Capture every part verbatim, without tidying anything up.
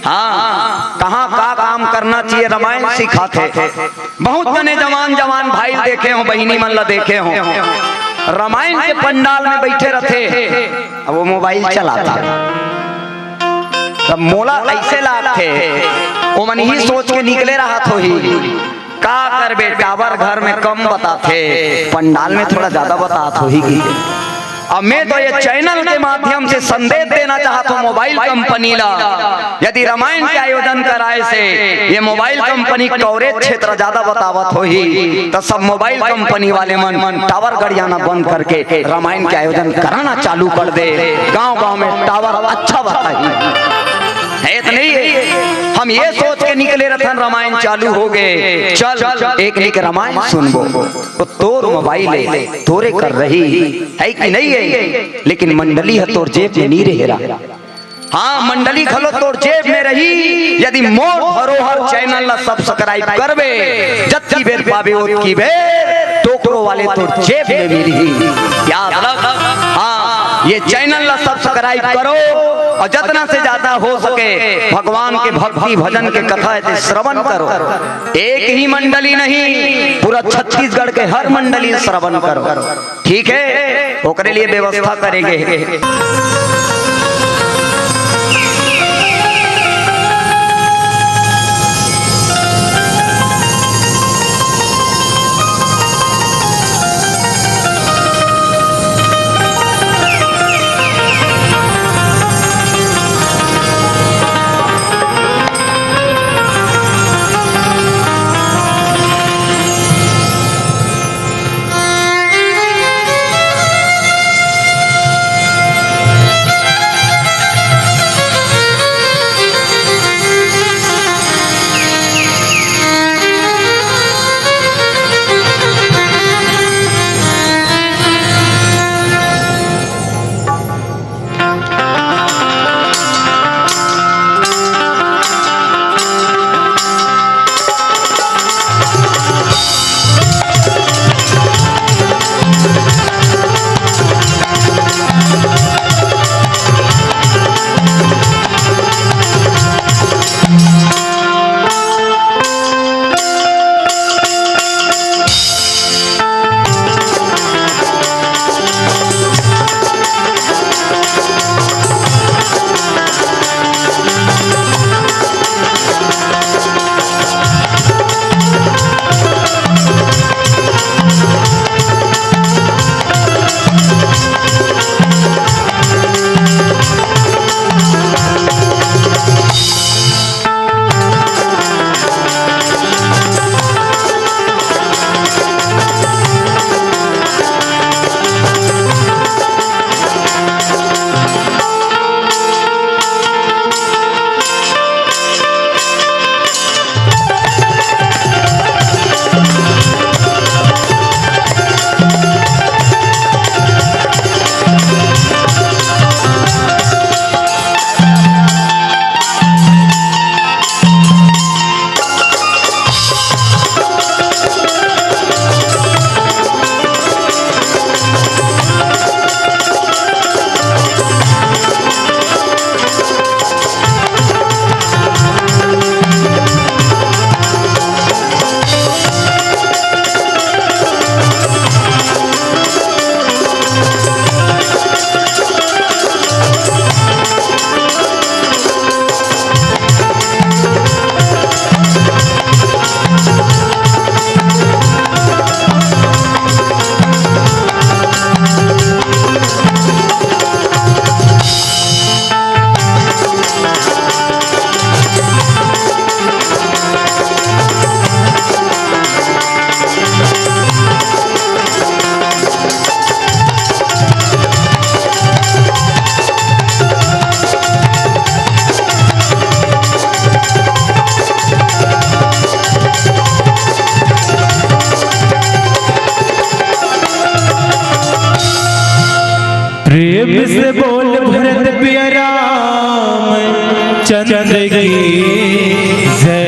हाँ, कहाँ का काम करना चाहिए, रामायण सिखाथे। बहुत जने जवान जवान भाई ल देखे हों, बहिनी मन ला देखे हों, रामायण के पंडाल में बइठे रथे, अब वो मोबाइल चलाथे। तब मोला अइसे लागथे, ओमन इही सोच के निकले रहत होही, का करबे, टावर घर में कम बताथे, पंडाल में थोड़ा जादा बतात होही कि। अब मैं तो ये चैनल के माध्यम से संदेश देना चाहत हूँ मोबाइल कंपनी ला, यदि रामायण के आयोजन कराए से ये मोबाइल कंपनी कवरेज क्षेत्र जादा बतावत होही, त सब मोबाइल कंपनी वाले मन टावर गड़ियाना बंद करके रामायण के आयोजन कराना चालू कर दे। गांव-गांव में टावर अच्छा बताही। है त नहीं है? हम ये सोच के निकले रथन, रामायण चालू हो गे, चल एक न एक रामायण सुनबो। त तोर मोबाइल हे, तोरे कर रही, है कि नहीं है? लेकिन मंडली ह तोर जेब में नहीं रहेरा। हाँ, मंडली घलो तोर जेब में रही, यदि मोर धरोहर चैनल ला सब्सक्राइब करबे, जतकी बेर पाबे ओतकी बेर टोकरो वाले तोर जेब में मिलही। याद रख, हाँ, ये चैनल ला सब्सक्राइब करो अउ जतना से जादा हो सके भगवान के भक्ति भजन के कथा एदे श्रवण करो। एक ही मंडली नहीं, पूरा छत्तीसगढ़ के हर मंडली श्रवण करो। ठीक है, ओकरे लिए व्यवस्था करे गे हे। प्रेम से बोल भरत पिया राम चंद्र की जय।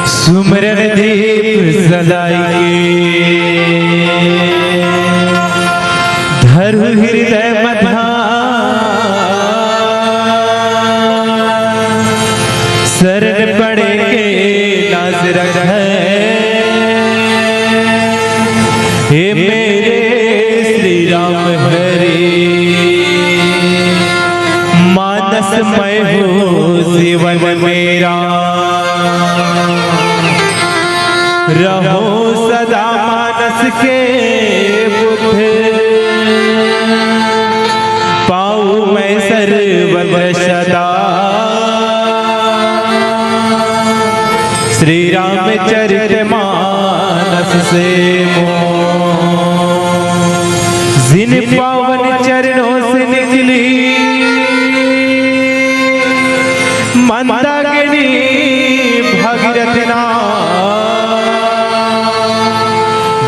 सुमरन दीप सदाई के धरु हृदय मध्यान। हे मेरे श्री राम हरे, मानस मय हो जीवन मेरा। रहो सदा मानस के बुद्ध, पाऊं मैं सर्वत्र सदा। श्री रामचरित मानस से मोह, जिन पावन चरणों से निकली मंदाकिनी भगीरथ नाम।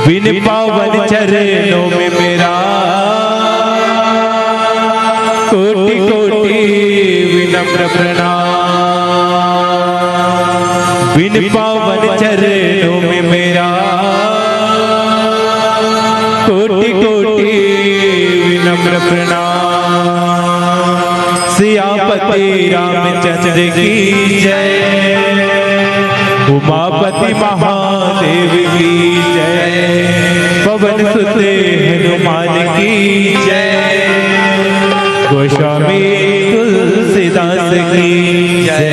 बिन पावन चरणों में मेरा कोटि कोटि विनम्र प्रणाम। बिन पावन चरणों में मेरा कोटि कोटि विनम्र प्रणाम। सियापति रामचंद्र की जय, उमापति महादेव की जय, पवन सुत हनुमान की जय, गोस्वामी तुलसीदास की जय।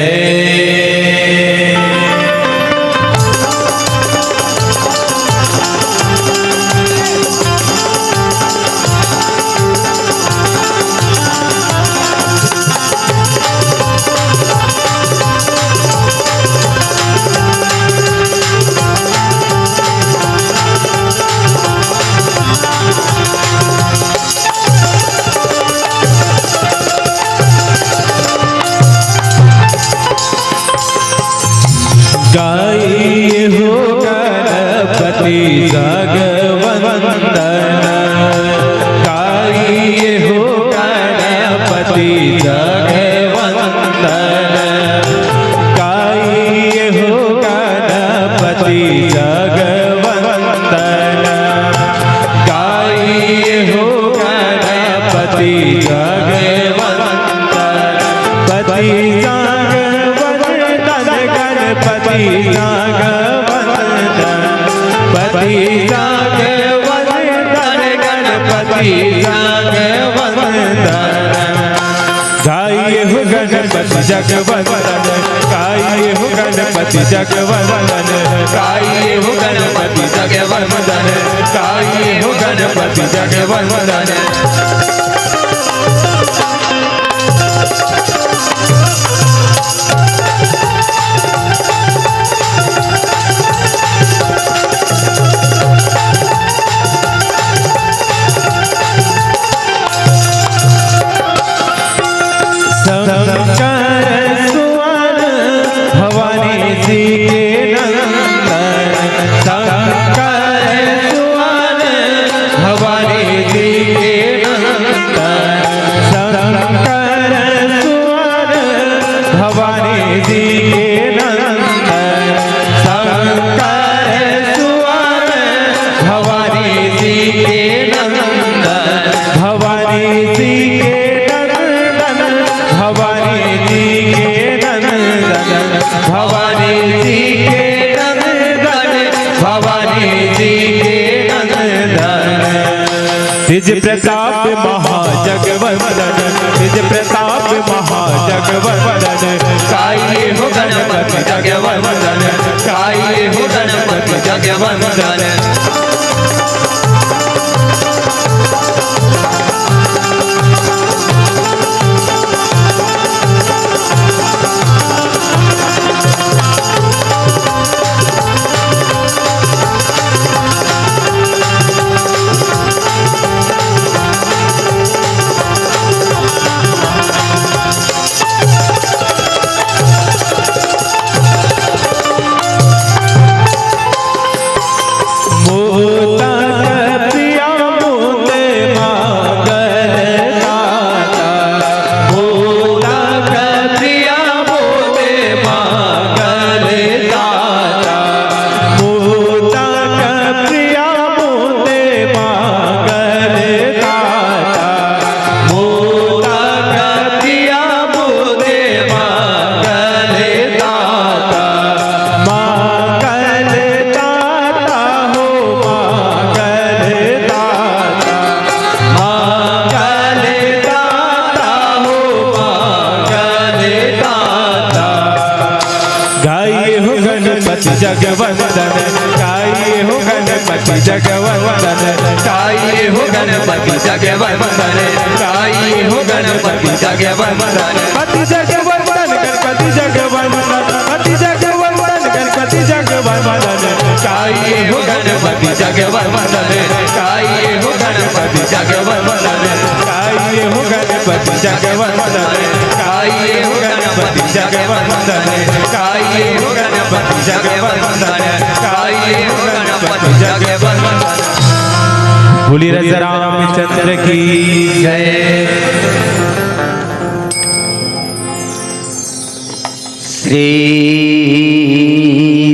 गाइए हो गणपति जगवंदन, गाइए हो गणपति जगवंदन, गाइए हो गणपति जगवंदन, गाइए हो गणपति जगवंदन। पति जाग वंदन, गणपति जाग वंदन, पति जाग वंदन, गणपति जाग वंदन। गाइए हो गणपति जगवंदन, गाइए हो गणपति जगवंदन, गाइए हो गणपति जगवंदन, गाइए हो गणपति जगवंदन। शंकर सुवन भवानी जी के नंदन, शंकर सुवन भवानी जी के नंदन, शंकर सुवन भवानी जी के नंदन, शंकर सुवन भवानी जी के नंदन, भवानी जी के नंदन, भवानी जी के नंदन, भवानी जी के नंदन, भवानी जी के नंदन। तेज प्रताप महाजगवंदन, तेज प्रताप महाजगवंदन। गाइए हो गणपति जगवंदन, गाइए हो गणपति जगवंदन। मोता जगवंदन, गाइए हो गणपति जगवंदन, गाइए हो गणपति जगवंदन, गाइए हो गणपति जगवंदन। पति जगवंदन, गणपति जगवंदन, पति जगवंदन, गणपति जगवंदन, गाइए हो गणपति जगवंदन, गाइए हो गणपति जगवंदन, गाइए हो गणपति जगवंदन, गाइए हो गणपति जगवंदन, गाइए हो गणपति जगवंदन, गाइए हो गणपति जगवंदन। बोलिए राजा रामचंद्र की जय। श्री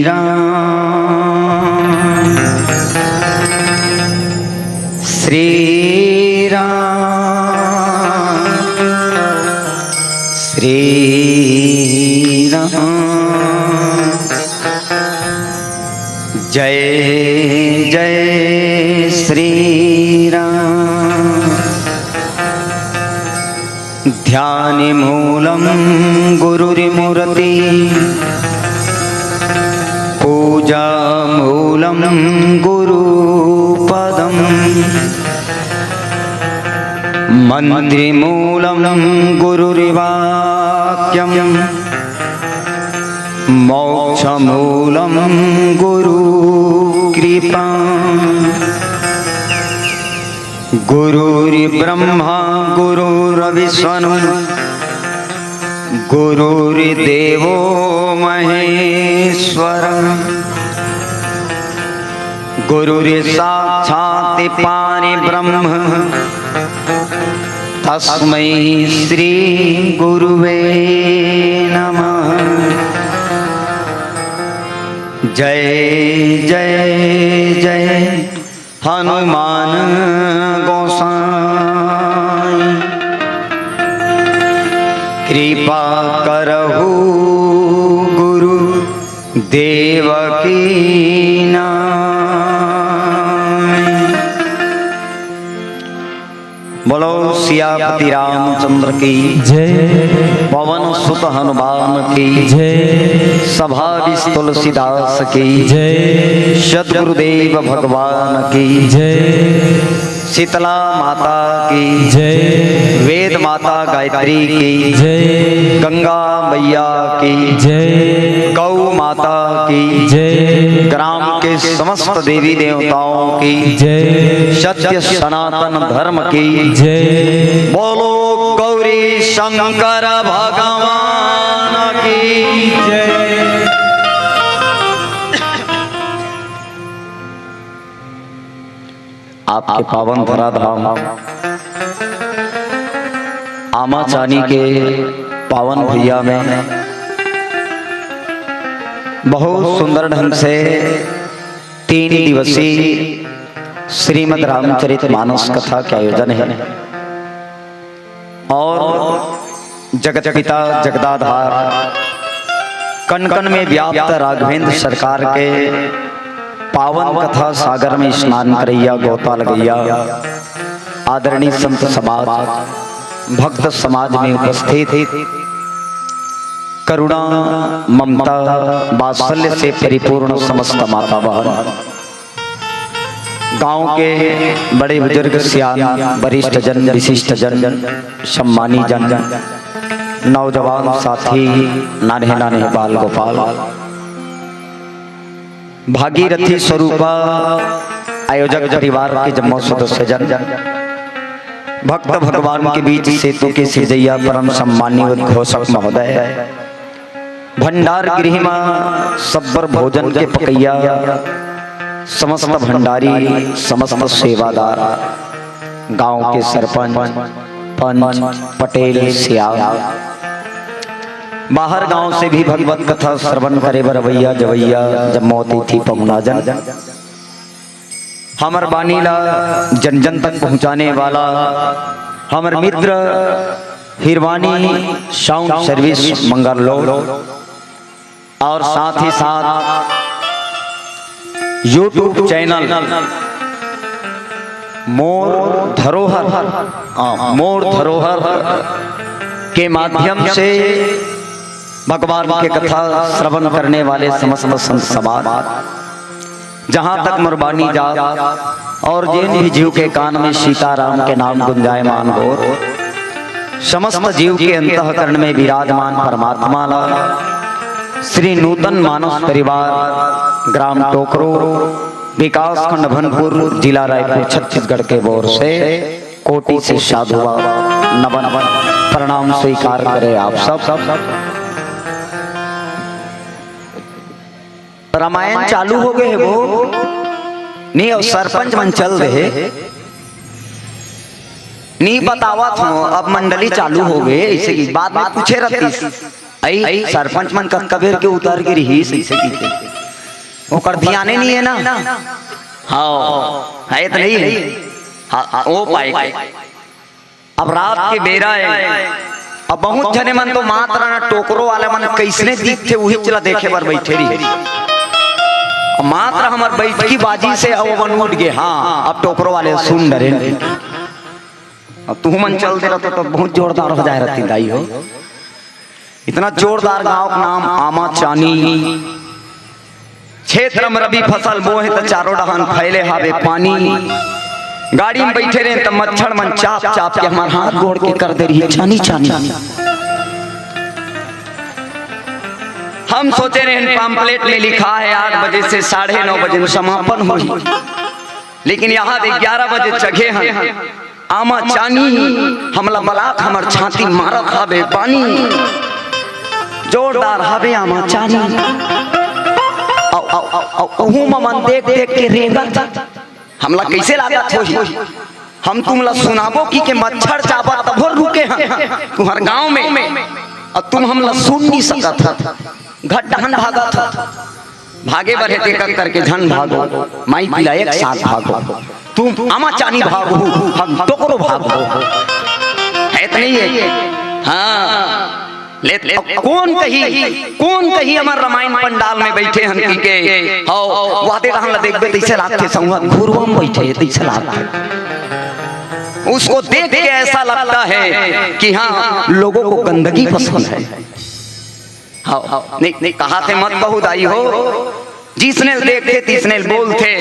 राम, श्री राम, श्री राम। जय जय श्री राम। ध्यान मूलं गुरुर्मूर्ति, पूजा मूलं गुरुपदम्, मंत्र मूलं गुरुर्वाक्यम्, मोक्ष मूलं गुरु कृपा। गुरुर्ब्रह्मा गुरुर्विष्णु गुरुर्देवो महेश्वर। गुरुर्साक्षात् परब्रह्म तस्मै श्री गुरुवे नमः। जय जय जय हनुमान गोसाई। कृपा करहु गुरु देव की नाई। बोलो सियापति रामचंद्र की जय। पवन सुत हनुमान की जय। सभा विज तुलसीदास की जय। सदगुरुदेव भगवान की जय। शीतला माता की जय। वेद माता गायत्री की जय। गंगा मैया की जय। गौ माता की जय। ग्राम के समस्त देवी देवताओं की जय। सत्य सनातन धर्म की जय। बोलो गौरी शंकर भगवान की जय। आपके पावन धराधाम आमाचानी के पावन भुइयां में बहुत सुंदर ढंग से तीन दिवसीय श्रीमद् रामचरित मानस कथा के आयोजन है और जगत पिता जगदाधार कण कण में व्याप्त राघवेंद्र सरकार के पावन कथा सागर में स्नान करैया, गोता लगैया आदरणीय संत समाज, भक्त समाज में उपस्थित करुणा, ममता, वात्सल्य से परिपूर्ण समस्त माता बहन, गांव के बड़े बुजुर्ग, सियान, वरिष्ठ जन, विशिष्ट जन, सम्मानी जन, नौजवान साथी, नान्हे नान्हे बाल गोपाल, भागीरथी स्वरूपा आयोजक परिवार के जम्मो सदस्य जन, भक्त भगवान के बीच सेतु के सिरजैया परम सम्मानी उद्घोषक महोदय, भंडार गृह मा सब्बर भोजन के पकैया, समस्त भंडारी, समस्त सेवादार, गांव के सरपंच, पंच, पटेल, सियान, बाहर गांव से भी भगवत कथा श्रवण करे बर अवैया जवैया जम्मो अतिथि पहुना जन, हमर बानी ला जन जन तक पहुंचाने वाला हमर मित्र हिरवानी साउंड सर्विस मंगरलोड और साथ ही साथ YouTube चैनल मोर धरोहर, हाँ, मोर धरोहर के माध्यम से भगवान के कथा श्रवण करने वाले समस्त संत समाज, जहाँ तक मोर बानी जात और जेन भी जीव के कान में सीताराम के नाम गुंजायमान हो, समस्त जीव के अंतःकरण में विराजमान परमात्मा ला श्री नूतन मानस परिवार, ग्राम टोकरो, विकासखंड भनपुर, जिला रायपुर, छत्तीसगढ़ के ओर से कोटि से साधुवाद, नमन, प्रणाम स्वीकार करे आप सब। रामायण चालू हो गए हे वो, नहीं, अउ सरपंच मन चल दे हे। नहीं बतावत हो, अब मंडली चालू हो गए, ऐसे की बात में पूछे रहतीस। आई सरपंच मन कतका बेर के उतर के रहीस, ऐसे की ओकर ध्याने नहीं है ना। हाँ, है तो नहीं है। हाँ, हाँ, वो पाए के। अब रात के बेरा है, अब बहुत झने मन तो मात्र ना टोकरो वाले मन कैसने दिखथे, उही चला देखे बर बैठे रही। अब मात्र हमर बैठकी बाजी से अब मन उठ गए। हाँ, अब टोकरो वाले सुन डरे। अब तुहू मन चल दे रहते तो बहुत जोरदार हो जाए रहती दाई हो। इतना जोरदार गांव का नाम आमा चानी। क्षेत्र में रबी फसल बोहे त चारों डहान फैले हावे पानी। गाड़ी में बैठे रहे त मच्छर मन चाप चाप के हमार हाथ गोड़ के कर दे रही है छानी छानी। हम सोचे रहे पाम्पलेट में लिखा है आठ बजे से साढ़े नौ बजे में समापन होही, लेकिन यहाँ ग्यारह बजे चघे हैं। आमा चानी हमला बलात हमर छाती मारत हवे पानी। जोरदार हवे आमा चानी। अउ, अउ, अउ, अउ, ओहू म मन देख देख के रेंगत। हमला कैसे लागत होही? हम तुमला सुनाबो कि के मच्छर चाबत तभो रुके हन तुहर गांव में, अउ तुम हमला सुन नहीं सकत हत। घट डहन भागत हत। भागे बर हे तेकर करके झन भागो, माई पिला एक साथ भागो। तुम आमा चानी भागो, हम टोकरो भागो। है तो नहीं है? हाँ। ले, ले, कौन कही, कौन कही हमर रामायण पंडाल में बैठे हन की के? हौ, वादे रहन ला देखबे तैसे लागथे संगत घुरवा में बैठे हे तैसे लागथे। उसको देख के ऐसा लगता है कि हाँ, लोगों को गंदगी पसंद है। हाँ, नहीं, नहीं, कहा थे मत कहू दाई हो, जिसने देखथे तिसने बोलथे।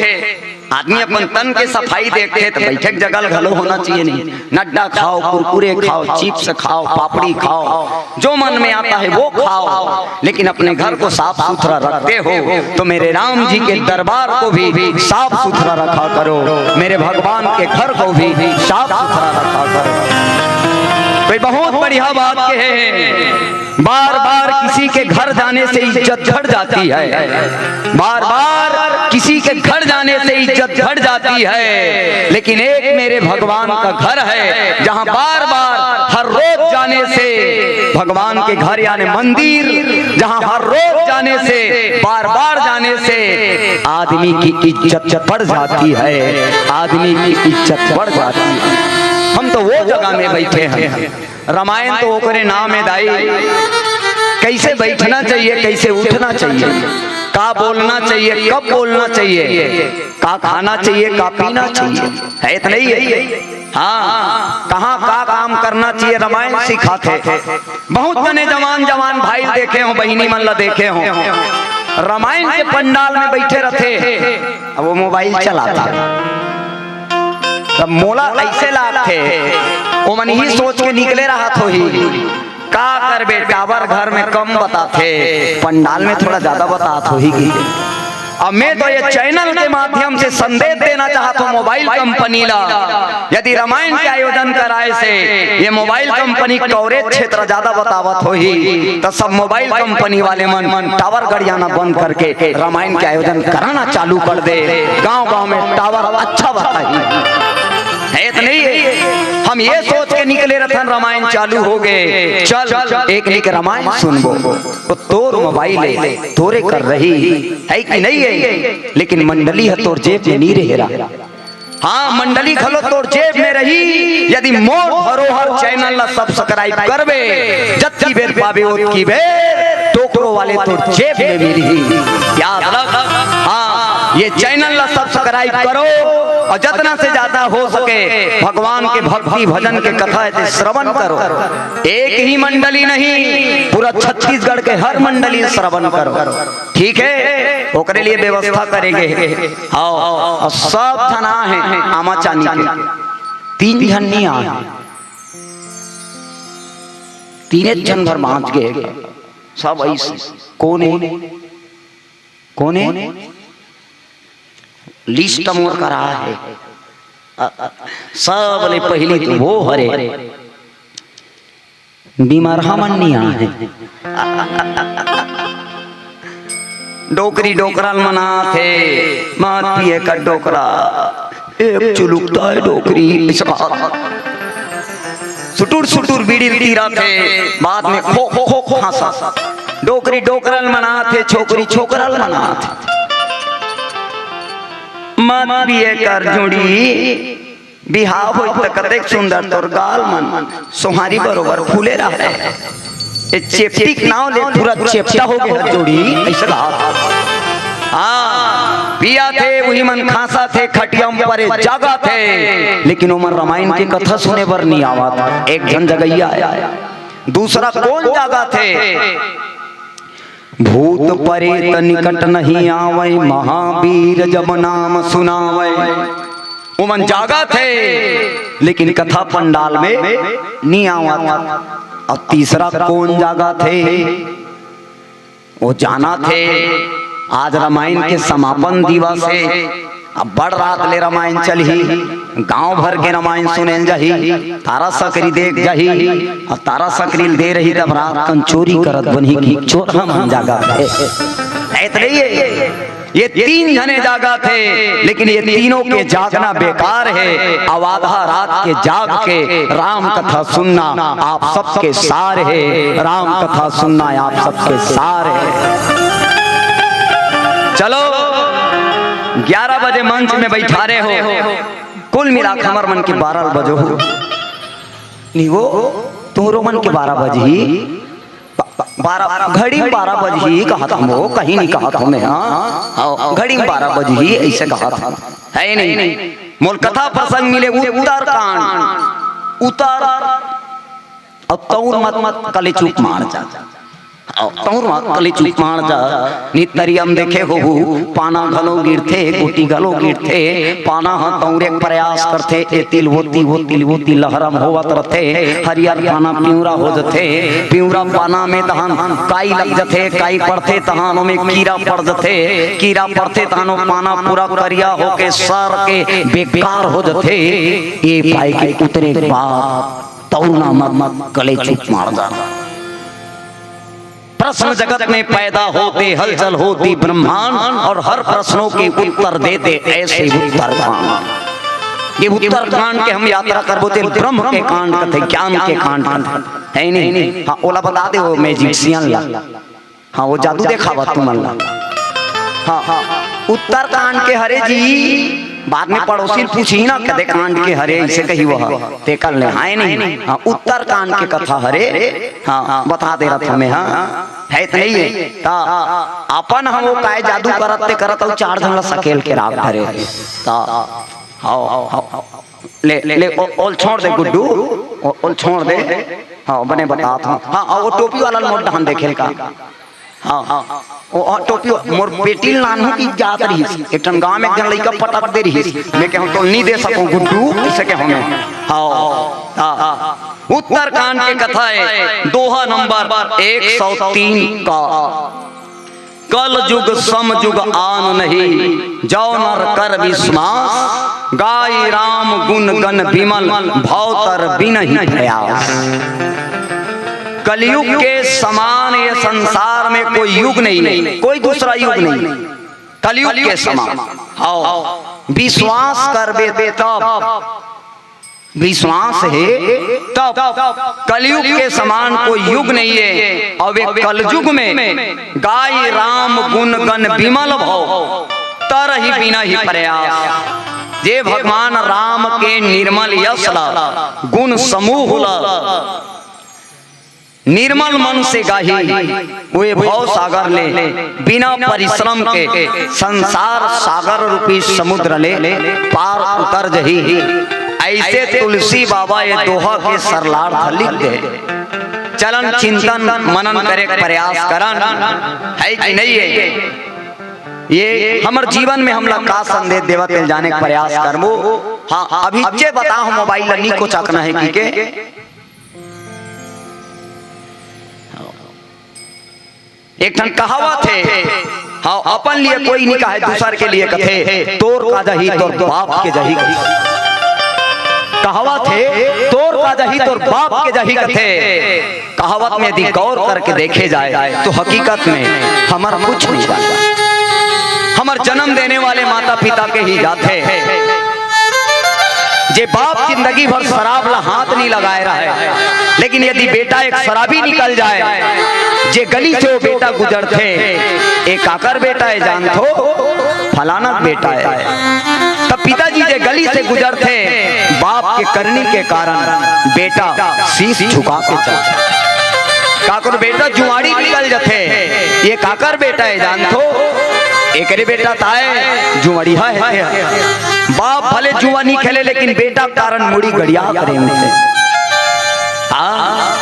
आदमी अपन तन के सफाई देखथे त बैठे के जगह घलो होना चाहिए नहीं। नड्डा खाओ, कुरकुरे खाओ, चिप्स खाओ, पापड़ी खाओ, जो मन में आता है वो खाओ, लेकिन अपने घर को साफ सुथरा रखते हो तो मेरे राम जी के दरबार को भी साफ सुथरा रखा करो, मेरे भगवान के घर को भी साफ सुथरा रखा करो। कोई बहुत बढ़िया बात कहे हैं। बार बार किसी के घर जाने से इज्जत घट जाती है, बार बार किसी के घर जाने से इज्जत घट जाती है, लेकिन एक मेरे भगवान का घर है जहां बार बार हर रोज जाने से भगवान के घर यानी मंदिर, जहां हर रोज जाने से, बार बार जाने से आदमी की इज्जत बढ़ जाती है, आदमी की इज्जत बढ़ जाती है। हम तो वो जगह में बैठे हैं। रामायण तो ओकरे नाम है दाई। कैसे बैठना चाहिए, कैसे उठना चाहिए, का बोलना चाहिए, कब बोलना चाहिए, का खाना चाहिए, का पीना चाहिए, है तो नहीं है? हाँ, कहाँ का काम करना चाहिए, रामायण सिखाथे। बहुत जने जवान जवान भाई देखे हो, बहिनी मन ला देखे हो, रामायण के पंडाल में बैठे रहथे, अब वो मोबाइल चलाता। तब मोला ऐसे लागथे, ओमन ही सोच के निकले रहत होही, का करबे, टावर घर में कम बताथे, पंडाल में थोड़ा ज्यादा बतात होही कि। अब मैं तो ये चैनल के माध्यम से संदेश देना चाहत हूँ मोबाइल कंपनी ला, यदि रामायण के आयोजन कराए से ये मोबाइल कंपनी कवरेज क्षेत्र ज्यादा बतावत होही, त सब मोबाइल कंपनी वाले मन टावर गड़ियाना बंद करके रामायण के आयोजन कराना चालू कर दे। गांव गांव में टावर अच्छा बताही। है तो नहीं है? हम ये सोच के निकले रथन, रामायण चालू हो गए, चल एक निक रामायण सुनबो। तो तोर मोबाइल है, तोरे कर रही है कि नहीं है? लेकिन मंडली है तोर जेब में नहीं रहे रहा। हाँ, मंडली घलो तोर जेब में रही। यदि मोर धरोहर चैनल ला सब्सक्राइब करबे, जतकी बेर पाबे ओतकी बेर टोकरो वाले तोर जेब में भी रही। याद रख। हाँ, ये चैनल ला सब्सक्राइब करो और जितना से ज्यादा हो सके भगवान के भक्ति भजन के कथा के श्रवण करो। एक ही मंडली नहीं, पूरा छत्तीसगढ़ के हर मंडली श्रवण करो, ठीक है? ओकरे लिए व्यवस्था करेंगे। हाँ, अउ सब झन आहे आमा चानी के, तीन झन नइ आहे, तीने झन भर बाँच गे। सब अइसे, कोन हे? कोन हे? लिस्ट मोर करा हे। अ, अ, सबले पहिली तो वो हरे। बीमार हमन नइ आहे। डोकरी डोकरा ल मनाथे, मत पिए कर डोकरा, एक चुलुकता हे डोकरी, अइसे कहा। सुटुर सुटुर बीड़ी ल तीराथे, बाद में खो खो खो खो हाँसा। डोकरी डोकरा ल मनाथे, छोकरी छोकरा ल मनाथे। मत पिए कर जुड़ी, बिहाव होई त कतेक सुंदर तोर गाल मन, सोहारी बरोबर फूले रहय। ए चेपटी के नाव ले पूरा चेपटा हो गे हर जोड़ी, अइसे कहा। हाँ, पियाथे, उही मन खाँसाथे, खटिया म परे जागाथे, लेकिन ओमन रमायन के कथा सुने बर नइ आवत। एक झन जगइया हे, दूसरा कोन जागाथे? भूत परेत निकट नहीं आवै, महावीर जब नाम सुनावै। ओमन जागाथे, लेकिन कथा पंडाल में नइ आवत। अउ तीसरा कोन जागाथे? वो जानथे, आज रमायन के समापन दिवस हे, अब बड़ रात ले रमायन चलही, गांव भर के रमायन सुने ल जाही, तारा सकरी देख जाही, अउ तारा सकरी ल दे रही तब रात कन चोरी करत बनही कि चोरहा मन जागाथे। अइतने ये, ये तीन झने जागाथे, लेकिन ये तीनों के जागना बेकार हे। अब आधा रात के जाग के राम कथा सुनना आप सबके सार हे, राम कथा सुनना आप सबके सार हे। चलो, ग्यारह बजे मंच में बइठारे हो, कुल मिला के हमर मन के बारह बजो हो। नहीं वो, तोरो मन के बारह बजही। ब-, ब-, बारह, घड़ी में बारह बजही कहत हँव, कहीं नइ कहत हँव मैं, हाँ? हाँ, घड़ी में बारह बजही, अइसे कहत हँव। हे नहीं, मोला कथा प्रसंग मिले, उत्तरकांड, उत्तर अउ तउर मत, मत कलेचुप माड़ जा। अउ तउर मत कलेचुप माड़ जा। नित तरिया म देखे होहू, पाना घलो गिरथे, गोटी घलो गिरथे। पाना ह तउरे के प्रयास करथे, ए तिल वो तिल, वो तिल वो तिल लहरा म होवत रथे। हरियर पाना पिंवरा हो जथे, पिंवरा पाना में तहन काई लग जथे, काई पड़थे तहन ओमे कीरा पड़ जथे, कीरा पड़थे तहन ओ पाना पूरा करिया होके सर के बेकार हो जथे। ए पाए के उतरे के बाद तउर मत, मत कलेचुप माड़ जा। प्रश्न जगत में पैदा होते, हलचल होती ब्रह्मांड, और हर प्रश्नों के उत्तर देते ऐसे उत्तरकांड। ये उत्तरकांड के हम यात्रा करबो ते ब्रह्म के कांड कथे, ज्ञान के कांड कथे, हे नहीं? हाँ, ओला बता दे वो मैजिशियन ला। हाँ, वो जादू देखावत तुमन ला। हाँ, उत्तरकांड के हरे जी, बाद में पड़ोसी ल पूछही ना, कदे कांड के हरे, अइसे कही वो, तेकर ले, हे नहीं? हाँ, उत्तरकांड के कथा हरे। हाँ, बता दे रथँव मैं, हाँ, हे त नहीं हे। त अपन ह वो काय जादू करत ते करत अउ चार झन ला सकेल के राख धरे। त हाँ, हाँ, हाँ, ले, ले, ओ, ओल छोड़ दे गुड्डू, ओ, ओल छोड़ दे। हाँ, बने बतात हँव। हाँ, हाँ, वो टोपी वाला ल मोर डहन देखेल का। हाँ, हाँ, ओ, ओ, टोपी, मोर बेटी ल नानहू की जात रहिस, एक ठन गाँव में एक झन लइका पटक दे रहिस। मैं कहँव, "तोल नइ दे सकँव गुड्डू," अइसे कहँव मैं। हाँ, हाँ, हाँ। उत्तरकांड के कथा हे, दोहा नंबर एक सौ तीन का। कल जुग सम जुग आन नहीं, जौ नर कर विश्वास। गाई राम गुन गन बिमल, भव तर बिनहि प्रयास। कलियुग के समान ये संसार में कोई युग नहीं है, कोई दूसरा युग नहीं, कलियुग के समान। हाँ, विश्वास करबे तब, विश्वास हे तब। कलियुग के समान कोई युग नहीं है। अउ ए कलयुग में गाई राम गुन गन बिमल भव, तरहि बिनहि प्रयास। जे भगवान राम के निर्मल यश ला, गुन समूह ला, निर्मल मन से गाही, वो भव सागर ले बिना परिश्रम के संसार सागर रूपी समुद्र ले पार उतर जही। अइसे तुलसी बाबा ये दोहा के सरलार्थ लिख दे। चलन, चिंतन, मनन करे के प्रयास करन, है कि नहीं है? ये हमर जीवन में हमला का संदेश देवत हे, जाने के प्रयास करबो। हाँ, अभी जे बताओ, मोबाइल ला नी कोचकना हे कि के? एक ठन कहावत हे, हाँ, अपन लिए कोई नी कहे, दूसर के लिए कथे, "तोर का जाही, तोर बाप के जाही।" कहावत हे, "तोर का जाही, तोर बाप के जाही," कथे। कहावत में यदि गौर करके देखे जाए, तो हकीकत में हमर कुछ नहीं जाता, हमर जन्म देने वाले माता पिता के ही जाथे। जे बाप जिंदगी भर शराब ला हाथ नहीं लगाए रहे, लेकिन यदि बेटा एक शराबी निकल जाए, जे गली से वो बेटा गुजरथे, "ए काकर बेटा हे जानथो?" "फलाना बेटा हे।" तब पिताजी जे गली से गुजरथे, बाप के करनी के कारण बेटा शीश झुका के चलथे। काकर बेटा जुआड़ी निकल जथे, "ये काकर बेटा हे जानथो?" "एकरे बेटा ताय जुआड़ी हे।" बाप भले जुआ नी खेले, लेकिन बेटा के कारण मुड़ी गड़िया करे उठे। हाँ,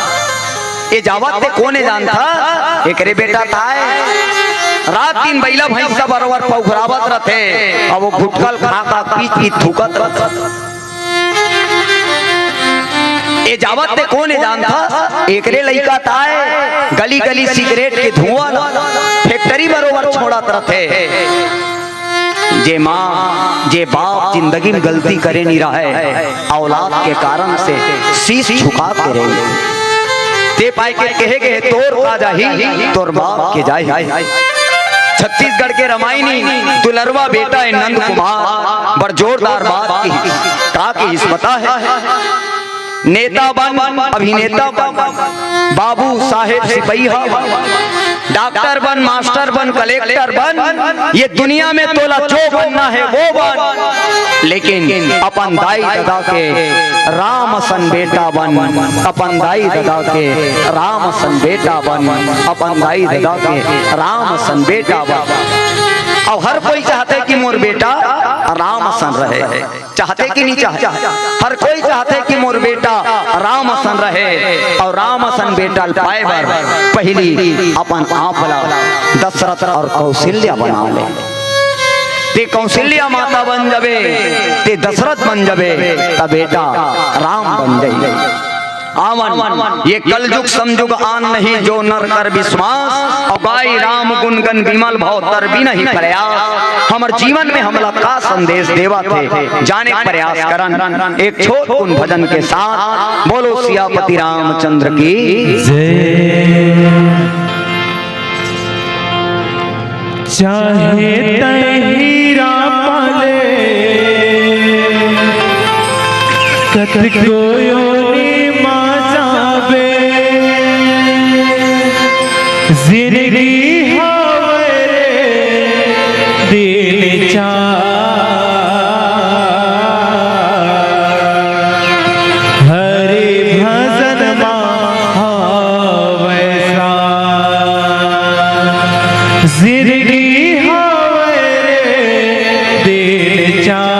ये जावत ते कोन हे जानथा? एकरे बेटा ताय। रात दिन बइला भैंसा बरोबर पौघरावत रथे, अब वो घुटकल खा खा पीट पीट थूकत रथे। ये जावत ते कोन हे जानथा? एकरे लइका ताय, गली गली सिगरेट के धुआं ला फैक्ट्री बरोबर छोड़त रथे। जे माँ, जे बाप जिंदगी में गलती करे नी रहे, औलाद के कारण से शीश झुका के रहे। ते पाए के कहे गए, "तोर का जाही, तोर बाप के जाही।" छत्तीसगढ़ के रामायणी दुलरवा बेटा हे नंद कुमार, बड़ जोरदार बात की, का की इस पता है? नेता बन, अभिनेता बन, बाबू साहेब सिपहिया बन, डॉक्टर बन, मास्टर बन, कलेक्टर बन, ये दुनिया में तोला जो बनना है वो बन, लेकिन अपन दाई ददा के राम असन बेटा बन, अपन दाई ददा के राम असन बेटा बन, अपन दाई ददा के राम असन बेटा बन। अउ हर कोई चाहथे कि मोर बेटा राम असन रहे। चाहथे कि नहीं चाहथे? हर कोई चाहथे कि मोर बेटा राम असन रहे अउ राम असन बेटा ल पाए बर पहिली अपन आप ला दशरथ अउ कौशल्या बना ले। ते कौशल्या माता बन जबे, ते दशरथ बन जबे, त बेटा राम बन जाई। आवन, ये कलजुग समजुग आन नहीं, जो नर कर विश्वास, अउ गाई राम गुन गन विमल भव तर बिनहि प्रयास। हमर जीवन में हमला का संदेश देवत हे, जाने के प्रयास करन। एक छोट कुन भजन के साथ बोलो सियापति रामचंद्र की जय। चाहे तैं हीरा पाले, कतको योनि मा जाबे, जिनगी हवय रे दिन चार। हरि भजन मा हवय सार। जिनगी हवय रे दिन चार।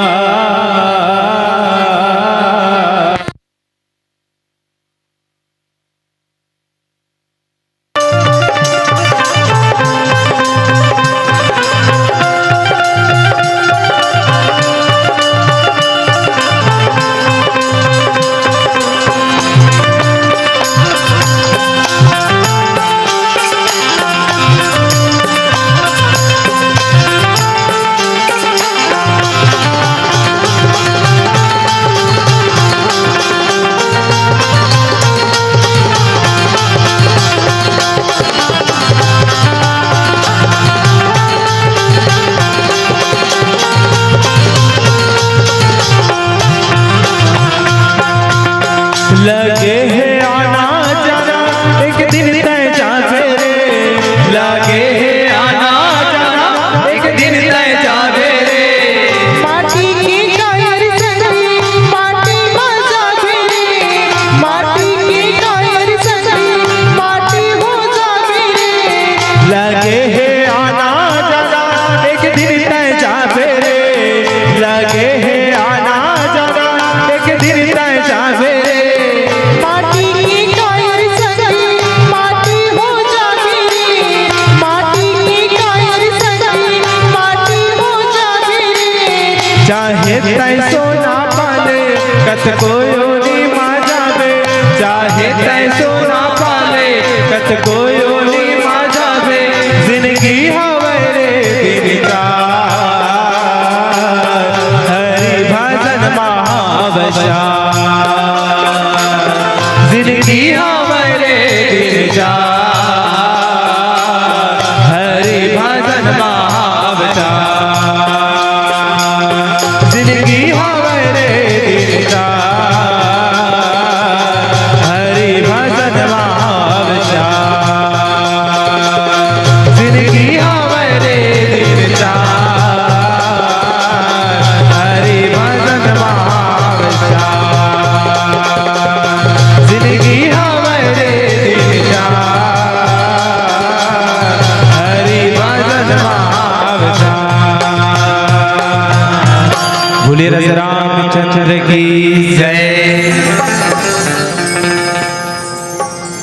हवै रे दिन चार, हरि भजन महावसार। जिनगी हवै रे दिन चार, हरि भजन महावसार। जिनगी हवै रे दिन चार, हरि भजन महावसार। जिनगी हवै रे दिन चार, हरि भजन महावसार। जिनगी हवै रे दिन चार, हरि भजन महावसार। बोलिए राजा रामचंद्र की जय।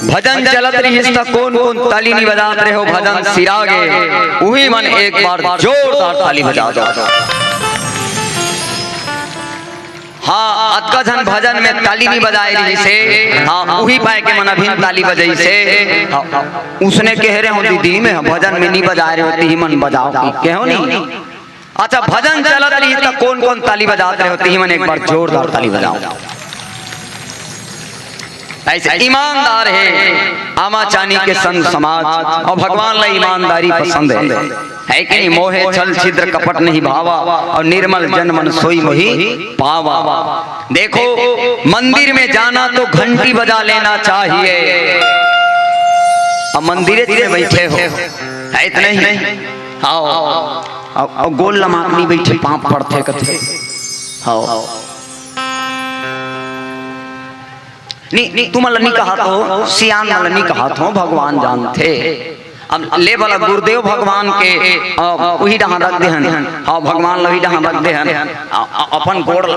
भजन चलत रहिस त कोन कोन ताली नी बजात रहे हो, भजन सिरा गे, उही मन एक बार जोरदार ताली बजा दो। हाँ, अतका झन भजन में ताली नी बजाए रहिस हे। हाँ, उही पाय के मन अभिन ताली बजाइस हे। हाँ, उसने कहे रहे हो दीदी, मैं भजन में नी बजाए रहे हो, तिही मन बजाओ, कहो नी। अच्छा, भजन चलत रही त कोन कोन ताली बजात रहे हो, तिही मन एक बार जोरदार ताली बजाओ। ऐसे ईमानदार हे आमा चानी के संत समाज, अउ भगवान ला ईमानदारी पसंद हे, है कि नहीं? मोहे छल छिद्र कपट नहीं भावा, अउ निर्मल जन मन सोई मोहि पावा। देखो, मंदिर में जाना तो घंटी बजा लेना चाहिए। अब मंदिर में बैठे हो, है कि नहीं? आओ, आओ, आओ, गोल लमाकनी बैठे, पाप पड़थे कथे। आओ। नी, नी, तुमन ला नी कहत हो, सियान मन ला नी कहत हो, भगवान जानथे। अब ले वाला गुरुदेव भगवान के, अ, उही डहान रख देहन। हाँ, भगवान ला उही डहान रख देहन। अ, अ, अपन गोड़ ला,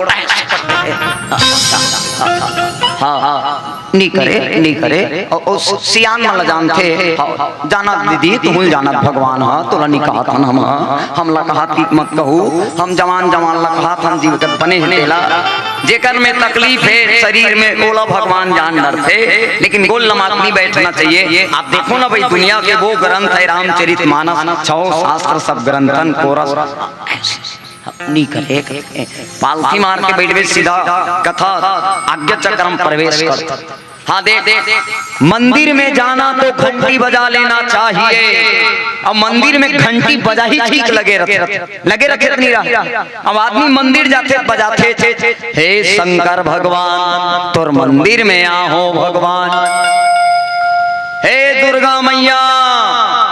हाँ, हाँ, नी करे, नी करे। अउ, अउ सियान मन ला जानथे। हाँ, जानत दीदी, तुहूँ जानत भगवान ह, तोला नी कहत हन हम, हमला कहत कि मत कहू, हम जवान जवान ला कहत हन, जीव के बने हे तेला। जेकर में तकलीफ हे शरीर में, ओला भगवान जान डरथे, लेकिन गोल लमाक नी बैठना चाहिए। आप देखो ना भाई, दुनिया के वो ग्रंथ है रामचरित मानस, छो शास्त्र सब ग्रंथन कोरस। नी करे, पालथी मार के बैठबे सीधा कथा आज्ञा चक्र में प्रवेश कर। हाँ, देख, देख, मंदिर में जाना तो घंटी बजा लेना चाहिए। अब मंदिर में घंटी बजा ही ठीक लगे रथे, लगे रथे त नी रहा। अब आदमी मंदिर जाथे त बजाथे, हे शंकर भगवान, तोर मंदिर में आहों भगवान, हे दुर्गा मैया,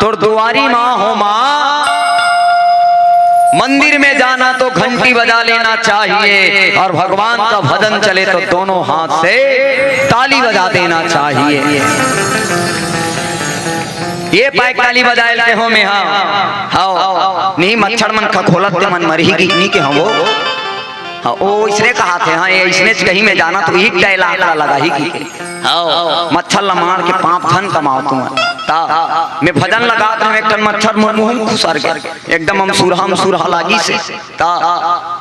तोर दुआरी माँ हो माँ। मंदिर में जाना तो घंटी बजा लेना चाहिए, और भगवान का भजन चले तो दोनों हाथ से ताली बजा देना चाहिए। ये पाय ताली बजाए लेते हो में, हाँ, हाँ, नहीं मच्छर मन खखोलत ते मन मरही कि नी के हो वो। हाँ, ओ इसने कहा थे, हाँ, ये इसने कहीं में जाना तो एक डायलॉग ला लगा ही की। हाँ, मच्छर ला मार के पाप धन कमाओ तुम। ता, मैं भजन लगात रहे, एक ठन मच्छर मोर मुंह में घुसर गया। एकदम हम सुरहा, हम सुरहा लागी से। ता,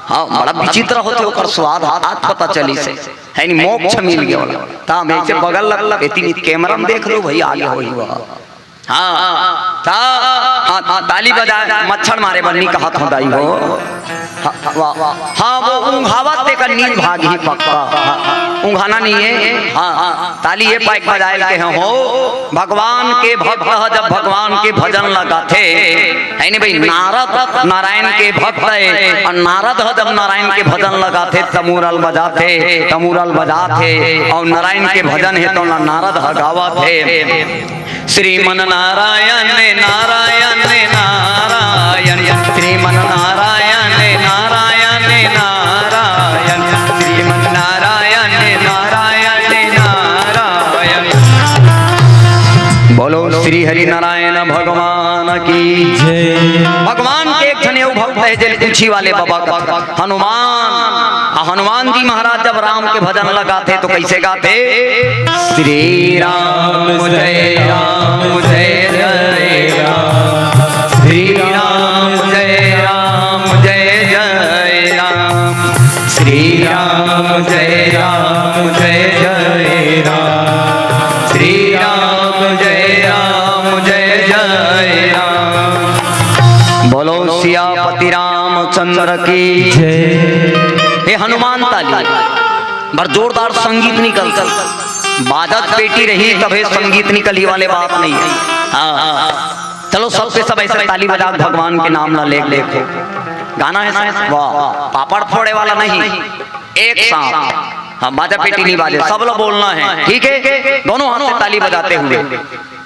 हाँ, बड़ा विचित्र होथे ओकर स्वाद, आज पता चली से। है नी, मोक्ष मिल गया वाला। ता, मैं इसे बगल लग, इतनी कैमरा में देख लो भाई, आगे हो ही हुआ। हाँ, ता, हाँ, हाँ, ताली बजा, मच्छर मारे बर नी कहत हो दाई हो। हाँ, वाह, वाह। हाँ, वो ऊंघावत तेकर नींद भाग ही पक्का। हाँ, हाँ, ऊंघाना नहीं है। हाँ, हाँ, ताली ये पाइक बजाए के हैं हो। भगवान के भक्त ह जब भगवान के भजन लगाथे, है नी भाई, नारद नारायण के भक्त है, और नारद ह जब नारायण के भजन लगाथे, तमूरल बजाथे, तमूरल बजाथे, और नारायण के भजन है तो ना नारद ह गावत है। श्रीमन नारायण, नारायण, नारायण, श्रीमन नारायण, नारायण, नारायण, श्रीमन नारायण, नारायण, नारायण। बोलो श्री हरि नारायण भगवान की जय। भगवान के एक झन अउ भक्त है, जेल कुछी वाले बाबा का हनुमान। आ हनुमान जी महाराज जब राम के भजन लगाथे तो कैसे गाथे? श्री राम जय राम जय जय राम, श्री राम जय राम जय जय राम, श्री राम जय राम जय जय राम, श्री राम जय राम जय जय राम। बोलो सियापति रामचंद्र की। जय। हे हनुमान ताली, बर जोरदार संगीत निकल। बाजत पेटी रही तभे संगीत निकली वाले बात नहीं है। हाँ, चलो सबके सब ऐसे ताली बजा के भगवान के नाम ला लेके देखो। गाना है, वाह, पापड़ फोड़े वाला नहीं, एक साथ। हाँ, बाजा पेटी नहीं बाजे, सब लोग बोलना है, ठीक है? दोनों हाथ से ताली बजाते हुए।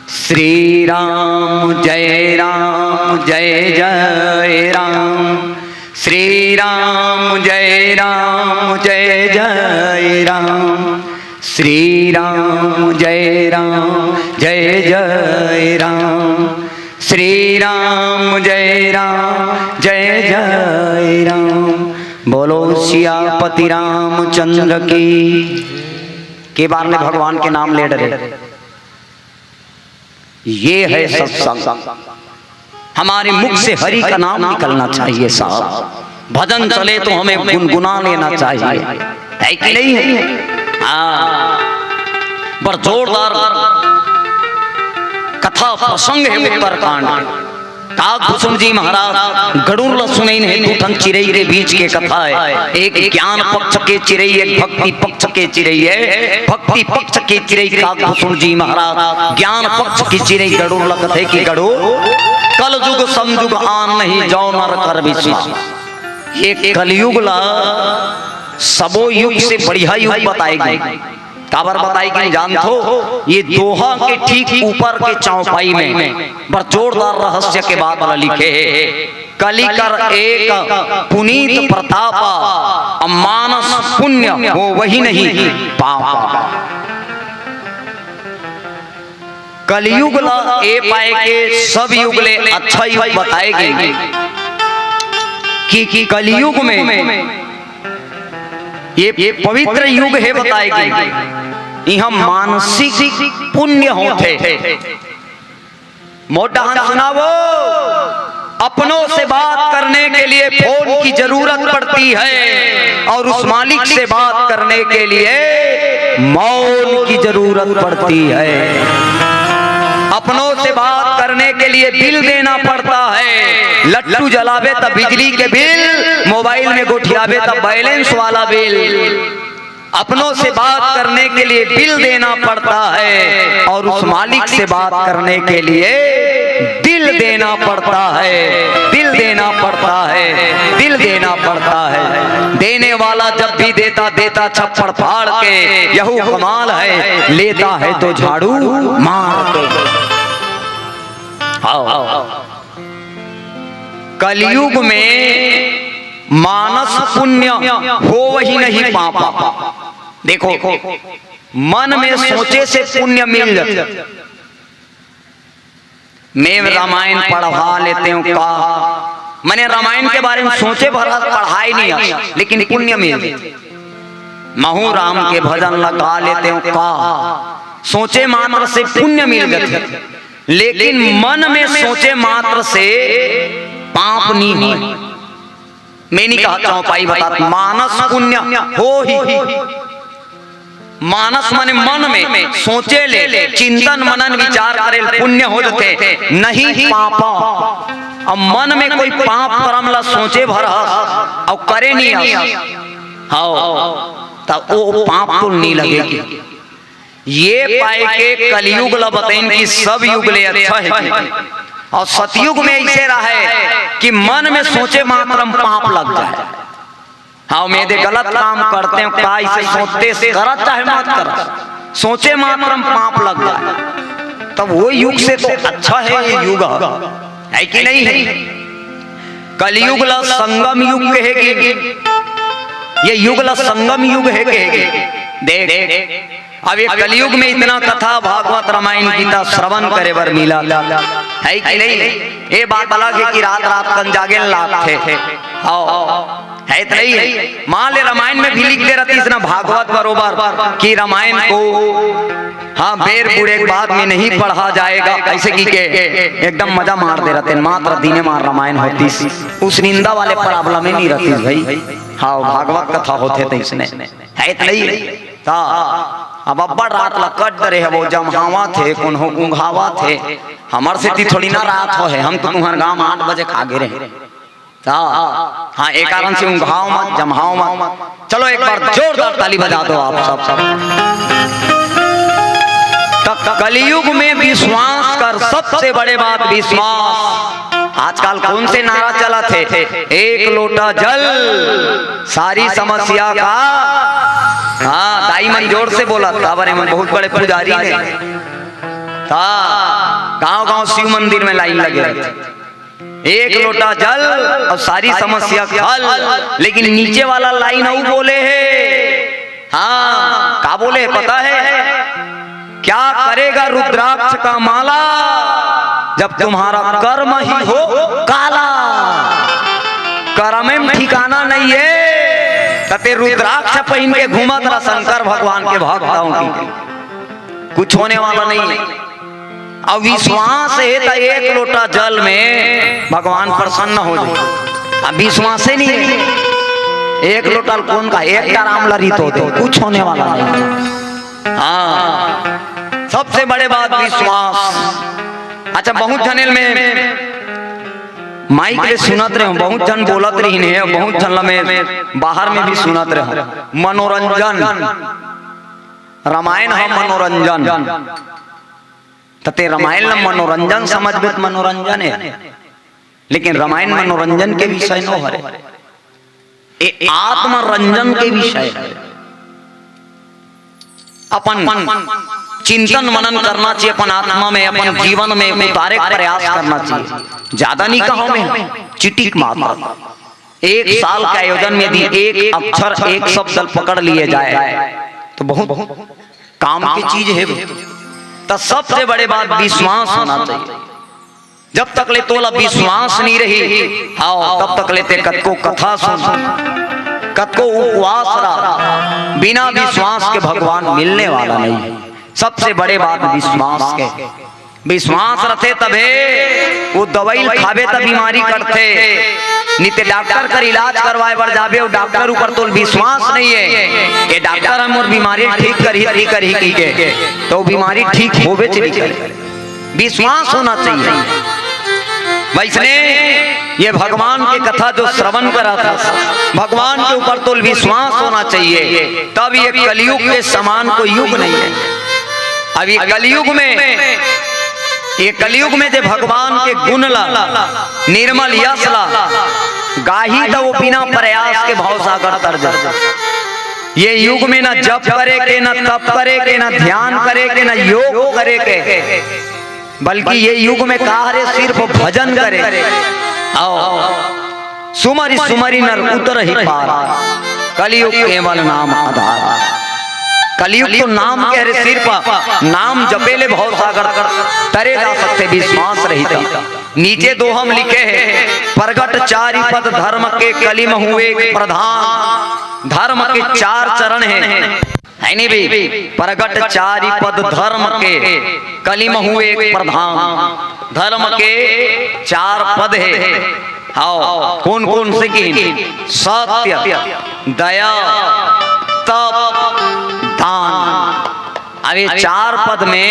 श्री राम जय राम जय जय राम। श्री राम जय राम जय जय राम। श्री राम जय राम जय जय राम। श्री राम जय राम जय जय राम। बोलो सियापति रामचंद्र की। के बार ने भगवान के नाम ले डरे। ये है सत्संग। हमारे मुख से हरि का नाम निकलना चाहिए साहब। भजन चले तो हमें गुनगुना लेना चाहिए, है कि नहीं है? हाँ, पर जोरदार कथा प्रसंग है उत्तरकांड। काकभूषण जी महाराज गरुड़ ल सुनइन हे, दू ठन चिरई के बीच के कथा है। एक ज्ञान पक्ष के चिरई, एक भक्ति पक्ष के चिरई है। भक्ति पक्ष के चिरई काकभूषण जी महाराज, ज्ञान पक्ष की चिरई गरुड़ ल कथे कि गरुड़, कलजुग समजुग आन नहीं, जौ नर कर विश्वास। ये कलयुग ला सबो युग से बढ़िया युग बताए गे। काबर बताई कि जानथो, ये दोहा के ठीक ऊपर के चौपाई में बड़ जोरदार रहस्य के बात ला लिखे हे। कलि कर एक पुनीत प्रतापा, अब मानस पुण्य होवही नहीं पापा। कलयुग ला ए पाए के सब युग ले अच्छा युग बताए गे कि, कि कलयुग में ये, ये पवित्र युग हे बताए गे, इहाँ मानसिक पुण्य होथे। मोटा हन सुनावो, अपनों से बात करने के लिए फोन की जरूरत पड़ती है और उस मालिक से बात करने के लिए मौन की जरूरत पड़ती है। अपनों से बात करने के लिए बिल देना पड़ता है, लट्टू जलावे तब बिजली के बिल, मोबाइल में गोठियावे तब बैलेंस वाला बिल। अपनों से बात करने के लिए बिल देना पड़ता है और उस मालिक से बात करने के लिए दिल देना पड़ता है, दिल देना पड़ता है, दिल देना पड़ता है। देने वाला जब भी देता, देता छप्पड़ फाड़ के, यहू कमाल है, लेता है तो झाड़ू मार के। आओ, आओ। कलयुग में मानस पुण्य होवही नहीं पापा। देखो, मन में सोचे से पुण्य मिल जाथे। मैं रामायण पढ़वा लेते हूँ का, मने रामायण के बारे में सोचे भर पढ़ाई नहीं आती, लेकिन पुण्य मिल। महू राम के भजन ला गा लेते हूँ का, सोचे मात्र से पुण्य मिल जाथे, लेकिन मन में सोचे मात्र से पाप नहीं होय। मैं नहीं कहा चौपाई बतात, मानस पुण्य होही। मानस माने मन में सोचे ले, चिंतन मनन विचार करे ले पुण्य हो जाथे, नहीं पापा। अब मन में कोई पाप कर्म ला सोचे भर हस, अउ करे नहीं हस, हव, त ओ पाप तो नहीं लगेगी। ये पाए के कलयुग ला बताइन कि सब युग ले अच्छा है। अउ सतयुग में ऐसे रहे कि मन में सोचे मात्र में पाप लग जाए। हाँ, मैं दे गलत काम करते हो, का इसे सोचते से करत चाहे मत करत, सोचे मात्र में पाप लग जाए, तब वो युग से तो अच्छा है ये युग, है कि नहीं है? कलयुग ला संगम युग कहेगी, ये युग ला संगम युग है कहेगी। देख, अब ये कलयुग में इतना कथा, भागवत, रामायण, गीता श्रवण करे बर मिला, है कि नहीं? ये बात अलग है कि रात रात कन जागे लागथे। हाँ, है तो नहीं है? मान ले रामायण में भी लिख दे रहती इसना भागवत बरोबर कि रामायण को, हाँ, बेर बूढ़े के बाद में नहीं पढ़ा जाएगा, ऐसे की के एकदम मजा मार दे रहते, मात्र दिने मार रामायण होती, उस निंदा वाले प्रॉब्लम ही नहीं रहती भाई। हाँ, भागवत कथा होथे तो इसने, है तो नहीं? हाँ। अब अब्बड़ रात ला कट डरे हवो, जम्हावत हे, कोनो उंघावत हे। हमर सेती थोड़ी ना रात हो हे, हम तो तुम्हर गांव आठ बजे खा गे रहे। त हाँ, ए कारण से उंघाव मत, जम्हाव मत। चलो एक बार जोरदार ताली बजा दो आप सब, सब। त कलयुग में विश्वास कर, सबसे बड़े बात विश्वास। आजकल कौन से नारा चलत हे? एक लोटा जल, सारी समस्या का। हाँ, दाई मन जोर से बोला, काबर एमन बहुत बड़े पुजारी हे। त गांव गांव शिव मंदिर में लाइन लगे रहिथे। एक लोटा जल अउ सारी समस्या के हल। लेकिन नीचे वाला लाइन अउ बोले हे। हाँ, का बोले हे पता हे? क्या करेगा रुद्राक्ष का माला, जब तुम्हारा कर्म ही हो काला। कर्म में ठिकाना नहीं हे, त तें रुद्राक्ष पहिन के घूमत रह शंकर भगवान के भक्त हूँ कि कुछ होने वाला नहीं हे। अउ विश्वास हे त एक लोटा जल में भगवान प्रसन्न हो जाय। अब विश्वासे नहीं हे, एक लोटा ल कोन का, एक ड्राम ल रीत होते, कुछ होने वाला नहीं हे। हाँ, सबसे बड़े बात विश्वास। अच्छा, बहुत झन ल मैं माइक ले सुनत रहे हूँ, बहुत झन बोलत रहिन हे, बहुत झन ल मैं बाहर में भी सुनत रहे हूँ। मनोरंजन, रामायण ह मनोरंजन। त तें रामायण ल मनोरंजन समझबे त मनोरंजन हे, लेकिन रामायण मनोरंजन के विषय नो हरे, ए आत्मरंजन के विषय हरे। अपन चिंतन मनन करना चाहिए, अपन आत्मा में, अपन जीवन में उतारे के प्रयास करना चाहिए। ज्यादा नहीं कहा मैं, चिटिक मात्र। एक साल के आयोजन में यदि एक अक्षर, एक शब्द पकड़ लिए जाए तो बहुत काम की चीज हे। त सबसे बड़े बात विश्वास होना चाहिए। जब तक ले तोला विश्वास नहीं रही, हाँ, तब तक ले तें कतको कथा सुन, कतको उपवास रह, बिना विश्वास के भगवान मिलने वाला नहीं हे। सबसे बड़े बात विश्वास के। विश्वास रथे तभे वो दवाई ल खाबे त बीमारी कटथे। नहीं ते डॉक्टर कर इलाज करवाए बर जाबे, वो डॉक्टर ऊपर तोल विश्वास नहीं हे, ये डॉक्टर ह मोर बीमारी ठीक करही, ठीक करही कहिके, त वो बीमारी ठीक होबेच नहीं करे। विश्वास होना चाहिए। वैसने ये भगवान के कथा जो श्रवण करत हस, भगवान के ऊपर तोल विश्वास होना चाहिए, तब ये कलयुग के समान कोई युग नहीं हे। अब ये कलयुग में, ये कलयुग में जे भगवान के गुण ला, निर्मल यश ला गाही, त वो बिना प्रयास के भवसागर तर जाय। ये युग में ना जप करे के, ना तप करे के, ना ध्यान करे के, ना योग करे के, बल्कि ये युग में का हरे, सिर्फ भजन करे। अउ सुमरि सुमरि नर उतरहि पार, कलयुग केवल नाम आधार। कलयुग तो नाम के हरे, सिर्फ नाम जपे ले भवसागर तरे जा सकथे, विश्वास रही त। नीचे दोहा म लिखे हे, प्रगट चारि पद धर्म के, कलि महु एक प्रधान। धर्म के चार चरण हे, हे नहीं भाई? प्रगट चारि पद धर्म के, कलि महु एक प्रधान। धर्म के चार पद हे। हाँ, कौन कौन से किहिन? सत्य, दया, तप, दान। अब ये चार पद में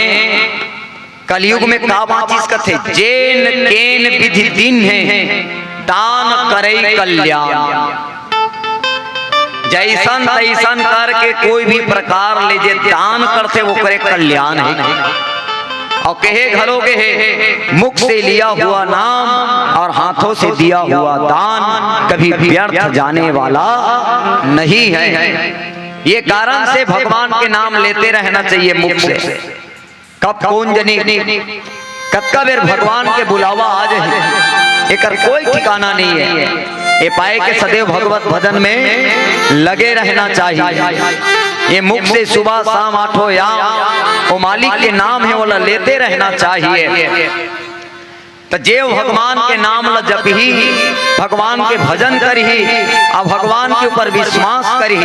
कलयुग में का बांचिस कथे, जेन केन विधि दीन्हे, दान करई कल्याण। जैसन तैसन करके कोई भी प्रकार ले जे दान करथे, ओकरे कल्याण हे। अउ कहे घलो गे हे, मुख से लिया हुआ नाम और हाथों से दिया हुआ दान कभी व्यर्थ जाने वाला नहीं है। ये कारण से भगवान के नाम लेते रहना चाहिए मुख से। कब कौन जनी कतका बेर भगवान के बुलावा आ जाही, एकर कोई ठिकाना नहीं है। ए पाए के सदैव भगवत भजन में लगे रहना चाहिए। ये मुख से सुबह शाम आठों याम ओ मालिक के नाम हे, ओला लेते रहना चाहिए। त जे भगवान के नाम ल जपही, भगवान के भजन करही, अउ भगवान के ऊपर विश्वास करही,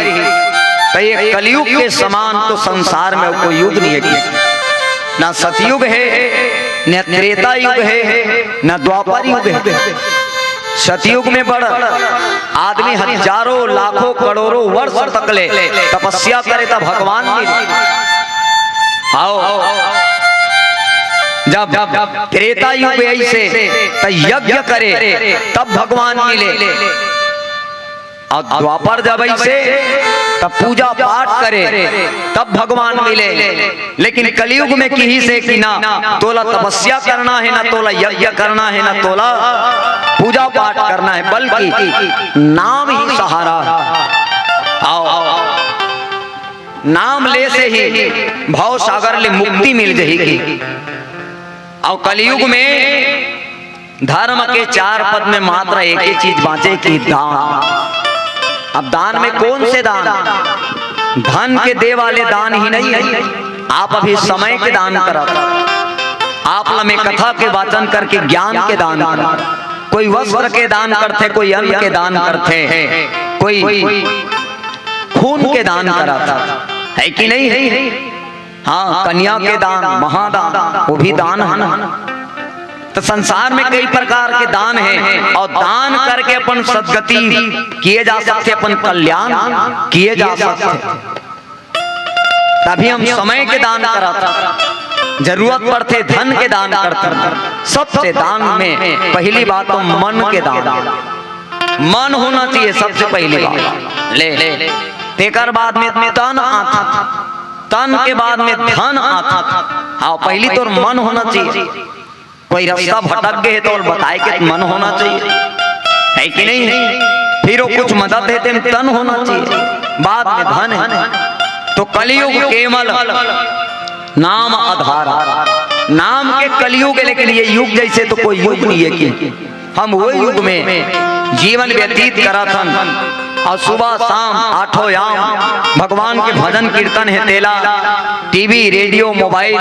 त ये कलयुग के समान तो संसार में कोई युग नहीं हे। ना सतयुग हे, ना त्रेता युग हे, ना द्वापर युग हे। सतयुग में बड़ आदमी हजारों, लाखों, करोड़ों वर्ष तक ले तपस्या करे त भगवान मिले। आओ, जब त्रेता युग अइसे त यज्ञ करे तब भगवान मिले, अउ द्वापर जब अइसे तब पूजा पाठ करे तब भगवान मिले। लेकिन कलयुग में किहिसे कि ना तोला तपस्या करना हे, ना तोला यज्ञ करना हे, ना तोला पूजा पाठ करना हे, बल्कि नाम ही सहारा हे। आओ, नाम ले से ही भव सागर ले मुक्ति मिल जही कि। अउ कलयुग में धर्म के चार पद में मात्र एक ही चीज बांचे कि दान। अब दान में कौन से दान? धन के दे वाले दान ही नहीं है। आप अभी समय के दान करत, आप ला मैं कथा के वाचन करके ज्ञान के दान करत, कोई वस्त्र के दान करथे, कोई अन्न के दान करथे, कोई खून के दान करत हे कि नहीं? हाँ, कन्या के दान, महादान, वो भी दान हे ना। त संसार में कई प्रकार के दान हे अउ दान करके अपन सदगति किए जा सकथे, अपन कल्याण किए जा सकथे। तभी हम समय के दान करत, जरूरत पड़थे धन के दान करत, सबसे दान में पहली बात तो मन के दान। मन होना चाहिए सबसे पहली बात। ले, तेकर बाद में तन आथे, तन के बाद में धन आथे। हाँ, पहली तोर मन होना चाहिए। कोई रास्ता भटक गए हे तो बताए के मन होना चाहिए, है कि नहीं? फिर वो कुछ मदद हे तेन तन होना चाहिए, बाद में धन हे। तो कलयुग केवल नाम आधार, नाम के कलयुग हे, लेकिन ये युग जैसे तो कोई युग नहीं हे कि हम वो युग में जीवन व्यतीत करत हन अउ सुबह शाम आठों याम भगवान के भजन कीर्तन हे तेला टीवी, रेडियो, मोबाइल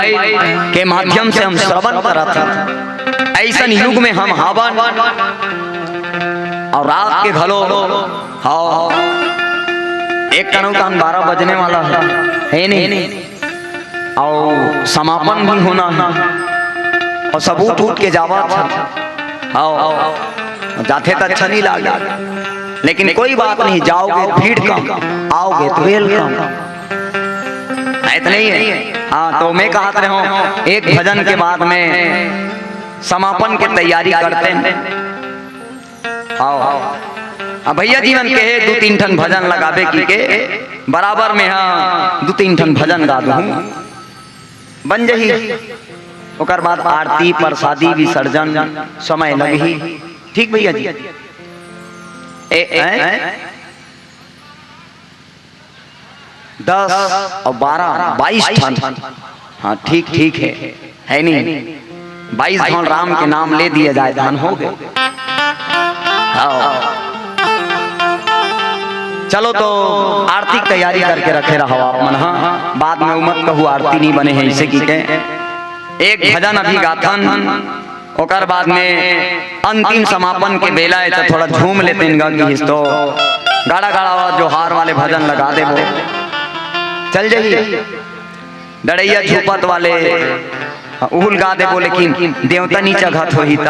के माध्यम से हम श्रवण करत हन। अइसन युग में हम हावन अउ रात के घलो, हाँ, एक कनऊ तहन बारह बजने वाला हे, हे नहीं? अउ समापन भी होना हे, अउ सब उठ उठ के जावत हे। आओ, जाथे त अच्छा नहीं लागे, लेकिन कोई बात नहीं, जाओगे भीड़ कम, आओगे तो welcome। है तो नहीं है? हाँ, तो मैं कहत रहे हूँ, एक भजन के बाद में समापन के तैयारी करते हैं। आओ, अब भैया जी मन कहे दू तीन ठन भजन लगाबे कि के, बराबर में हाँ दू तीन ठन भजन गा दूँ, बन जही। ओकर बाद आरती, प्रसादी, विसर्जन समय लगही। ठीक भैया जी? ए, ए, दस अउ बारह, बाईस ठन। हाँ, ठीक, ठीक हे, हे नहीं? बाईस ठन राम के नाम ले दिए जाए, धन हो गए। हाँ। चलो, तो आरती के तैयारी करके रखे रहो आप मन, हाँ? बाद में मत कहू आरती नहीं बने हे, इसे की के। एक भजन अभी गाथन, ओकर बाद में अंतिम समापन के बेला हे, त थोड़ा झूम लेतेन गा किहिस तो गाड़ा गाड़ा जोहार वाले भजन लगा देबो। चल जही। डड़ैया झूपत वाले, हाँ, उहुल गा देबो, लेकिन देवता नी चघत होही त,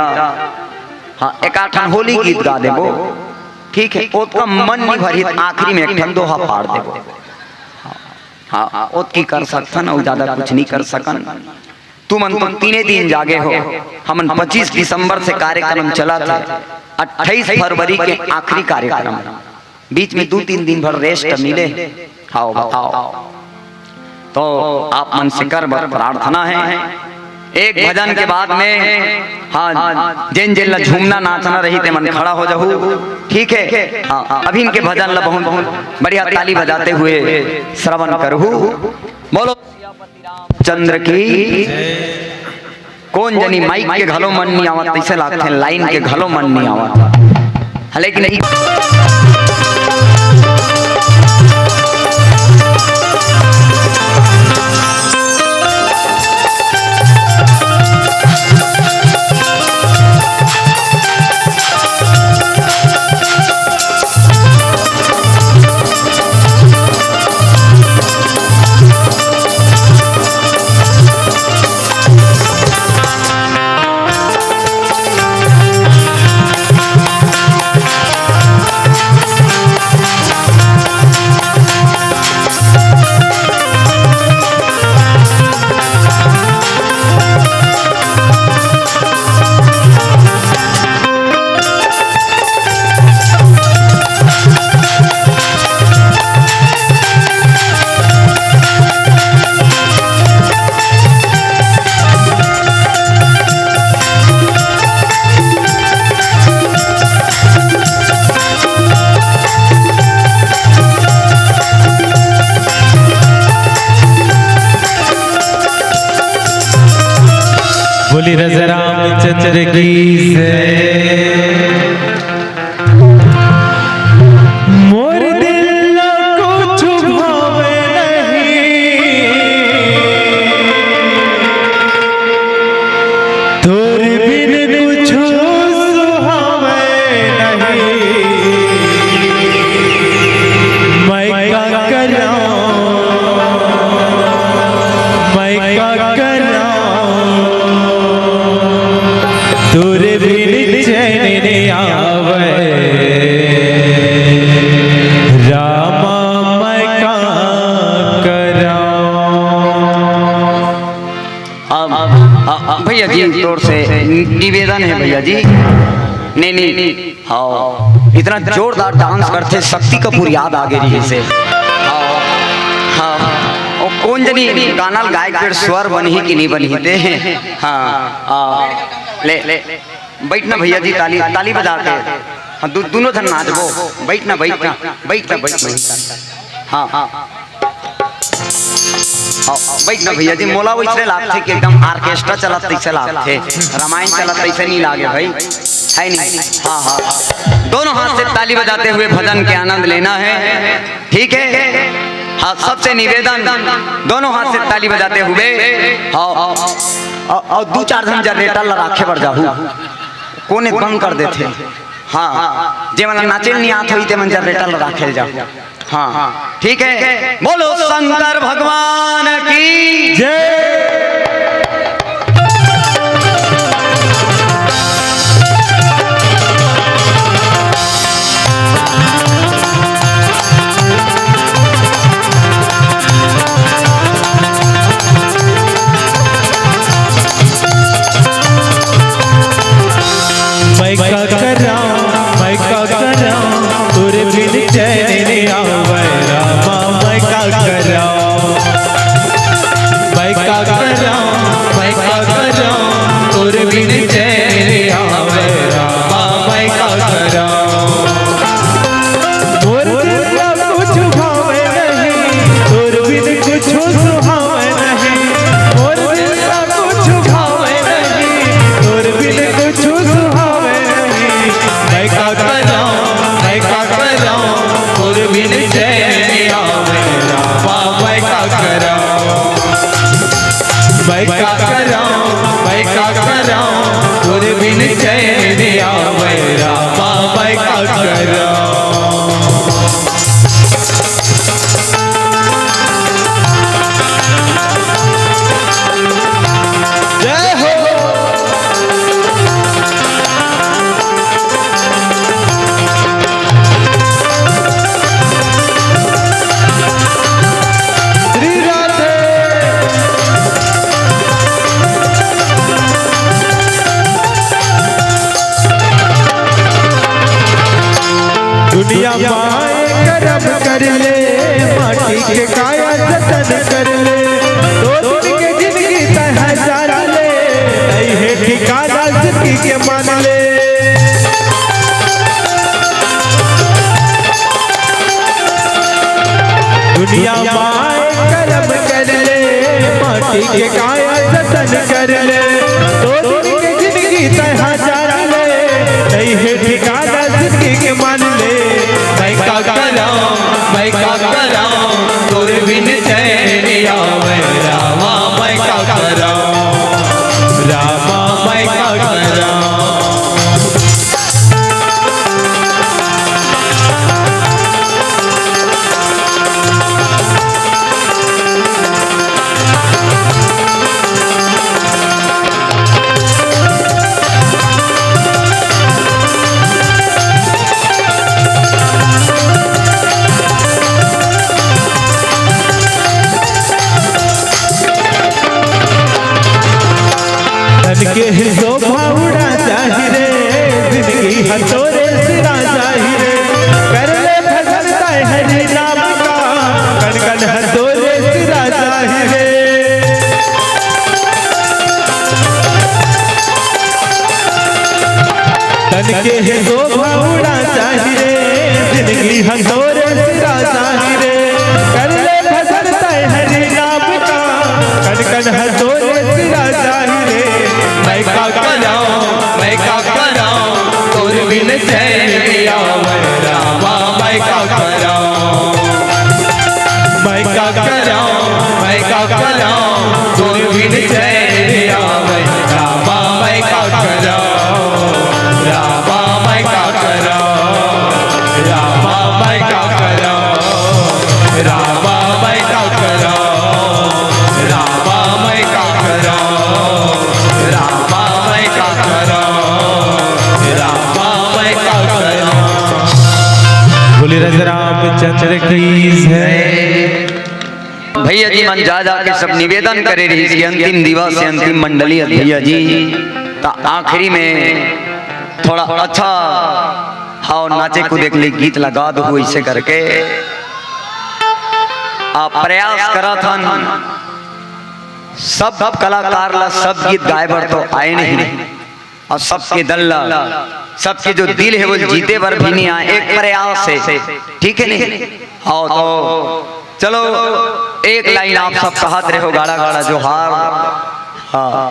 हाँ, एकाठन होली गीत गा देबो। ठीक हे, ओतका मन नी भरही त आखिरी में एक ठन दोहा पाड़ देबो। हाँ, हाँ, ओतकी कर सकथन, अउ ज्यादा कुछ नी कर सकन। तुमन तो तीने दिन जागे हो, हमन पच्चीस दिसंबर से कार्यक्रम चलत हे, अट्ठाईस फरवरी के आखिरी कार्यक्रम, बीच में दू तीन दिन भर rest मिले। हाँ, बताओ, तो आप मन से कर बर प्रार्थना हे, एक भजन के बाद में, हाँ, जेन जेन ला झूमना नाचना रही ते मन खड़ा हो जाहू, ठीक हे? हाँ, अभी इनके भजन ला बहुत, बहुत बढ़िया ताली बजाते हुए श्रवण करहू। बोलो चंद्र की। कौन जनी माइक के घलो मन नहीं आवत, तैसे लागथे लाइन के घलो मन नहीं आवत। हाँ, लेकिन ई रज रामचंद्र की जय। मोर दिल ला कुछ भावे नहीं, तोर बिन कुछ सुहावे नहीं। मैं का करूं, मैं का करूं, तोरे बिन चैन नहीं आवे, रामा मैं का करूं। अब, अब, अब भैया जी, तोर से निवेदन है भैया जी, नहीं, नहीं, हाँ, इतना जोरदार डांस करथे, शक्ति कपूर याद आ गे रहिसे। हाँ, हाँ, वो कोन जनी गाना ल गाय के स्वर बनही कि नहीं बनही ते? हाँ, हाँ, ले, ले, बैठ ना भैया जी, ताली, ताली बजा के, हाँ, दू-, दोनों झन नाचबो, बैठ ना, बैठ ना, बैठ ना, बैठ ना, हाँ, हाँ। आओ, आओ, बैठ ना भैया जी, मोला वैसे लागथे कि एकदम ऑर्केस्ट्रा चलत तैसे लागथे, रामायण चलत तैसे नहीं लागे भाई, है नहीं? हाँ, हाँ, हाँ। दोनों हाथ से ताली बजाते हुए भजन के आनंद लेना है, ठीक है? हाँ, सबसे निवेदन, दोनों हाथ से ताली बजाते हुए, हाँ, और, और दू चार झन जनरेटर ला राखे बर जाहू, कोने बंद कर देथे। हाँ, जे मन ला नाचे नहीं आत होही, ते मन जनरेटर ला राखे ल जाहू। हाँ, ठीक है, बोलो शंकर भगवान की जय। मैं का करूं, मैं का करूं, तोरे बिन चैन नहीं आवे रामा, मैं का करूं। मैं का करूं, मैं का करूं, तोरे बिन चैन नहीं आवे रामा, मैं का करूं। मोर दिल ला कुछ भावे नहीं, तोर बिन कुछ सुहावे नहीं। मोर दिल ला कुछ भावे नहीं, तोर बिन कुछ सुहावे नहीं। मैं का करूं, मैं का करूं, तोर बिन चैन नहीं आवे रामा, मैं का करूं। मैं का करूं, मैं का करूं, तोर बिन चैन नहीं आवे रामा, मैं का करूं। जय हो। श्री राधे। दुनिया माय करम कर ले, माटी के काया जतन कर ले, दो दिन के जिंदगी तय हजार ले, नहीं है ठिकाना जिंदगी के मान ले। दुनिया माय करम कर ले, माटी के काया जतन कर ले, दो दिन के जिंदगी तय हजार ले, नहीं है ठिकाना जिंदगी के मान ले। मैं का करूं, मैं का करूं, तोर बिन चैन नहीं आवे रामा, मैं का करूं, रामा, मैं का करूं। धन के ही शोभा उड़ा जाहि रे, जिंदगी ह तोरे सिरा जाहि रे। कर ले भजन तय हरि नाम का, कन कन ह तोरे सिरा जाहि रे। धन के ही शोभा उड़ा जाहि रे, जिंदगी ह तोरे सिरा जाहि रे। कर ले भजन तय हरि नाम का, कन कन ह तोरे सिरा जाहि रे। मैं रामा मैं का करा, रामा मैं का करा, रामा मैं का करा, रामा मैं का करा, रामा मैं का करा, रामा मैं का करा। बोले राजा रामचंद्र की जय। भैया जी मन जा जाके सब निवेदन करे रहिस कि अंतिम दिवस हे, अंतिम मंडली हे भैया जी, त आखिरी में थोड़ा अच्छा, हाँ, नाचे कूदे के लिए गीत लगा दो, ऐसे करके आप प्रयास करत हन। सब कलाकार ला सब गीत गाए बर तो आए नहीं, अउ सबके दल ला, सबके जो दिल हे वो जीते बर भी नहीं आए, एक प्रयास हे, ठीक हे नहीं? हाँ, तो चलो, एक लाइन आप सब कहत रहे हो, गाड़ा गाड़ा जोहार। हाँ,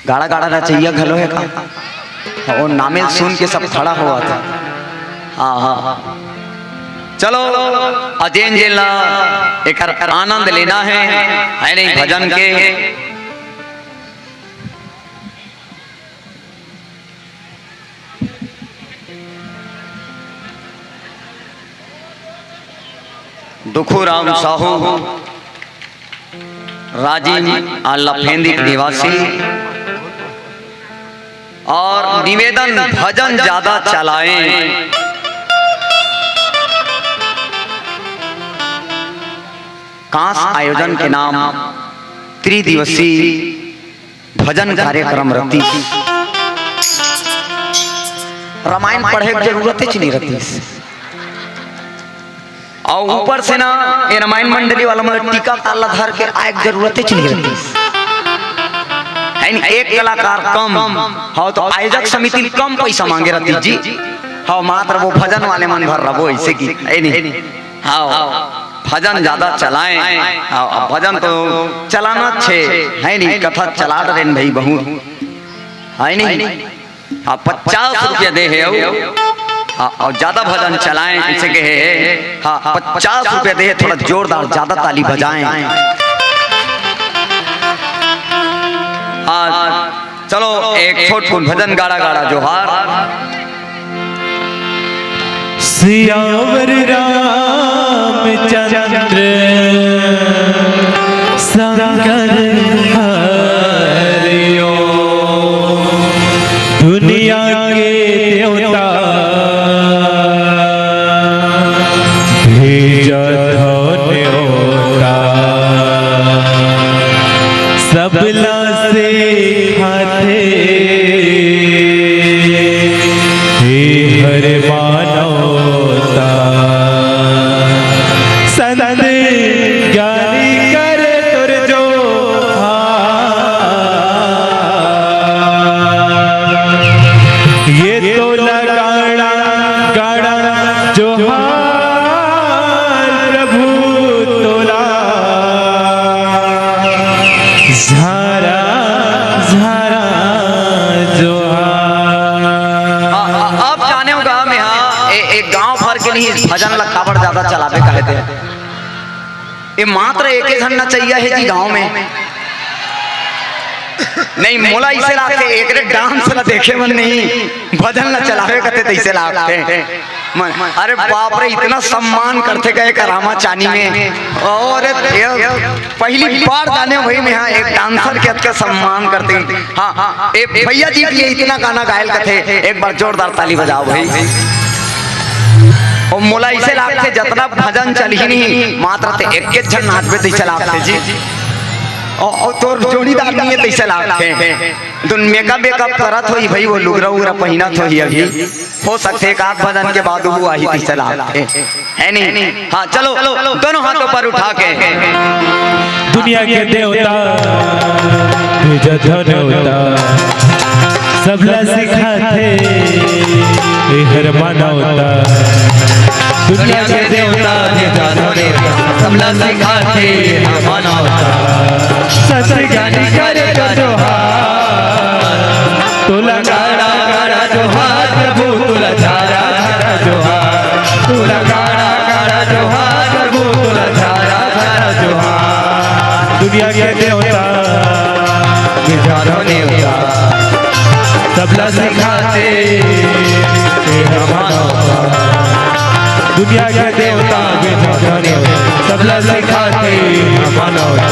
गाड़ा गाड़ा नचइया घलो हे का? हाँ, वो नामे सुन के सब खड़ा होवत हे। हाँ, हाँ, हाँ। चलो, अजेन जेन ला एकर आनंद लेना हे, हे नहीं, भजन के। दुखू राम साहू, राजिम अउ लफेंदी के निवासी, अउ निवेदन, भजन ज्यादा चलाएं। कांस आयोजन के नाम त्रिदिवसीय भजन कार्यक्रम रहिस। रामायण पढ़े के जरूरत ही नहीं रहिस। अउ ऊपर से ना, ये रामायण मंडली वाला मन टीका काल ला धर के आए के जरूरत ही नहीं रहिस। हे नहीं, एक कलाकार कम, हाँ, तो आयोजक समिति कम पैसा मांगे रहिस जी। हाँ, मात्र वो भजन वाले मन भर रहो ऐसे की, हे नहीं। हाँ, भजन ज्यादा चलाएं। हाँ, अब भजन तो चलाना छे, हे नहीं, कथा चला डरेन भाई बहुत, हे नहीं। हाँ, पचास रुपया दे हे अउ, हाँ, अउ ज्यादा भजन चलाएं, इसे कहे, हाँ, पचास रुपया दे हे, थोड़ा जोरदार ज्यादा ताली बजाएं। हाँ, चलो, एक छोटकुन भजन, गाड़ा गाड़ा जोहार। सियावर रामचंद्र शंकर हरिओ, दुनिया के देवता भेजत हो न्योता। सबला सिखाथे हे हर मानवता। संत ज्ञानी कर तुर जोहार। ये तो लगाड़ा गाड़ा जोहार प्रभु तोला। झारा झारा जोहार। आ, आ, अब जाने हो गा में, हाँ, ए, एक गांव भर के नहीं, भजन ला काबर ज्यादा चलाबे कहते हैं। ये मात्र एके झन नचइया हे जी गांव में। नहीं, मोला इसे लागथे, एकरे डांस ला देखे मन नहीं, भजन ला चलावे कथे तइसे लागथे। मन, अरे बाप रे, इतना सम्मान करथे गए करामा चानी में। अरे देव, पहली बार जाने भाई में, हाँ, एक डांसर के अतका सम्मान करथे। हाँ, हाँ, ए भैया जी के लिए इतना गाना गायल कथे, एक बार जोरदार ताली बजाओ भाई। ओ मोला इसे लागथे, जतना भजन चलही नहीं, मात्र ते एक एक झन नाचबे तइसे लागथे जी। ओ, ओ तोर जोड़ीदार नहीं हे तइसे लागथे। तुम मेकअप वेकअप करत होही भाई, वो लुगरा उगरा पहिनत होही अभी। हो सकथे एक आध भजन के बाद वो आही तइसे लागथे। हे नहीं? हाँ, चलो, दोनों हाथ ऊपर उठा के। दुनिया के देवता, भेजत हो न्योता, सबला सिखाथे हे हर मानवता। दुनिया के देवता, भेजत हो न्योता, सबला सिखाथे हे हर मानवता। संत ज्ञानी करे जोहार, तोला गाड़ा गाड़ा जोहार प्रभु, तोला झारा झारा जोहार। तोला गाड़ा गाड़ा जोहार प्रभु, तोला झारा झारा जोहार। दुनिया के देवता, भेजत हो न्योता, सबला सिखाथे, हे मानवता। दुनिया के देवता विधाता ने सबला सिखाथे, हे मानवता।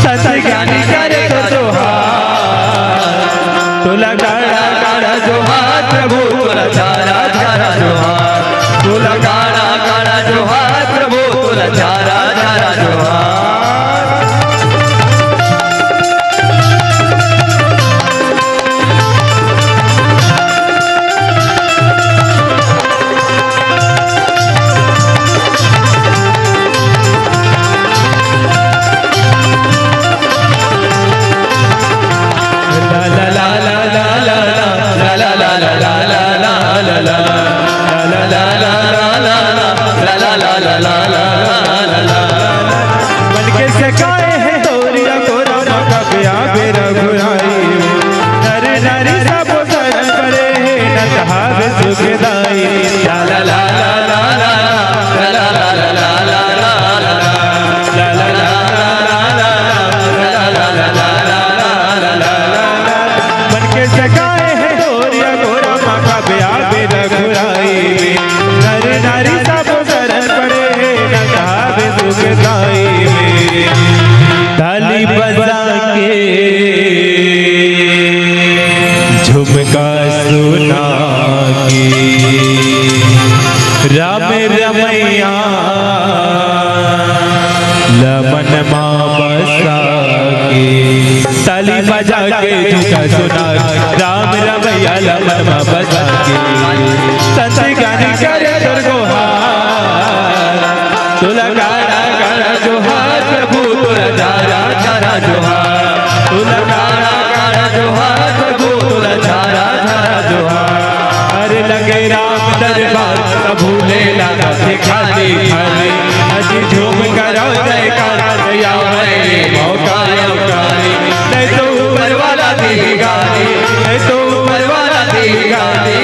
संत ज्ञानी करे तो जोहार, तोला गाड़ा गाड़ा जोहार प्रभु, तोला झारा झारा जोहार, तोला गाड़ा गाड़ा जोहार प्रभु, तोला झारा झारा जोहार। मन के सकाए हे होरिया गोरा मा कबे आबे रघुराई। नर नारी सब शरण पड़े हे, न कहावे सुखदाई। ला ला ला ला ला ला। मन के सकाए हे होरिया गोरा मा कबे आबे रघुराई। नर नारी सब शरण पड़े हे, न कहावे सुखदाई। ताली बजा के, झुमका सुना के, राम रमैया ल मन मा बसा के। ताली बजा के झुमका सुना के, राम रमैया ल मन मा बसा के। संत ज्ञानी करे तोर गोहार, तोला गाड़ा गाड़ा जोहार प्रभु, तोला झारा झारा जोहार। तोला गाड़ा गाड़ा जोहार प्रभु, तोला झारा झारा जोहार। अरे लगे राम दरबार, त भूले लागथे खाली खाली। अजी झूम करो जयकार, या है मौका अवकारी। नहीं तो ऊपर वाला दी गाली, नहीं तो ऊपर वाला दी गाली।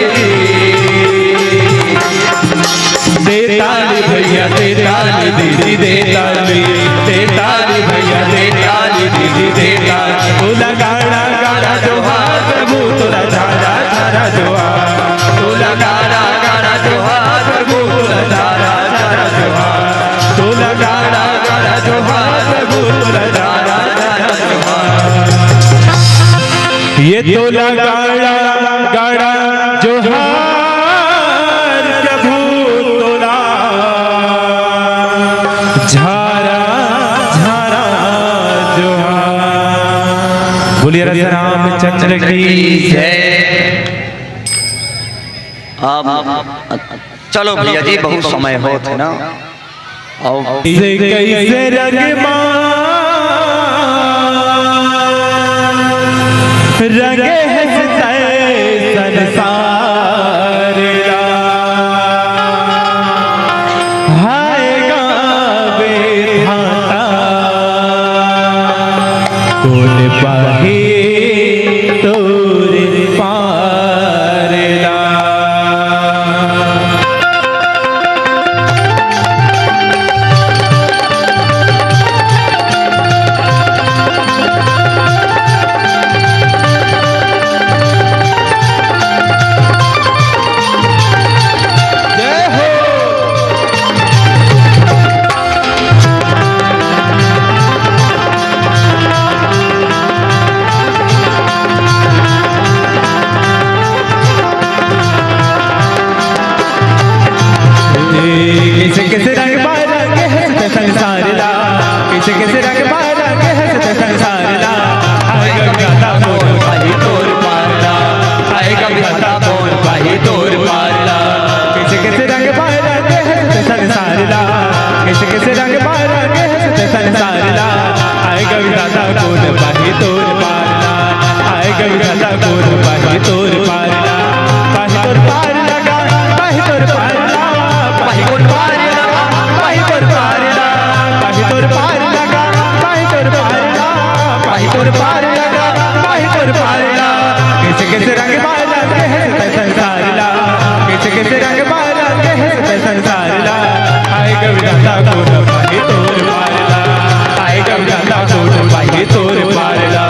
दे ताली भैया, दे ताली दीदी, दे ताली, दे ताली भैया, दे ताली दीदी, दे ताली। तोला गाड़ा गाड़ा जोहार प्रभु, तोला झारा झारा जोहार। तोला गाड़ा गाड़ा जोहार प्रभु, तोला झारा झारा जोहार। तोला गाड़ा गाड़ा जोहार प्रभु, तोला झारा झारा जोहार। ये तोला गाड़ा गाड़ा जोहार प्रभु, तोला झारा झारा जोहार। बोलिए राजा रामचंद्र की जय। अब चलो भैया जी, बहुत समय होत हे ना। अउ कैसे कैसे रंग मा रंगे हे तैं संसार ला। हाय गा विधाता, कोन पाही तोर पार ला। जय हो। कैसे कैसे रंग मा रंगे हे तैं संसार ला, कैसे कैसे रंग मा रंगे हे तैं संसार ला। हाय गा विधाता कोन पाही तोर पार ला, हाय गा विधाता कोन पाही तोर पार ला। कैसे कैसे रंग मा रंगे हे तैं संसार ला, कैसे कैसे रंग मा रंगे हे तैं संसार ला। हाय गा विधाता कोन पाही तोर पार ला, हाय गा विधाता कोन पाही तोर पार ला। पाही तोर पार लगा, पाही तोर पार ला, पाही कोन पार लगा, पाही तोर पार लगा, पाही तोर पार लगा, पाही तोर पार ला, पाही तोर पार लगा, पाही तोर पार ला। कैसे कैसे रंग मा रंगे हे तैं संसार ला, कैसे कैसे रंग मा रंगे हे तैं संसार ला। हाय गा विधाता कोन पाही तोर पार ला, हाय गा विधाता कोन पाही तोर पार ला।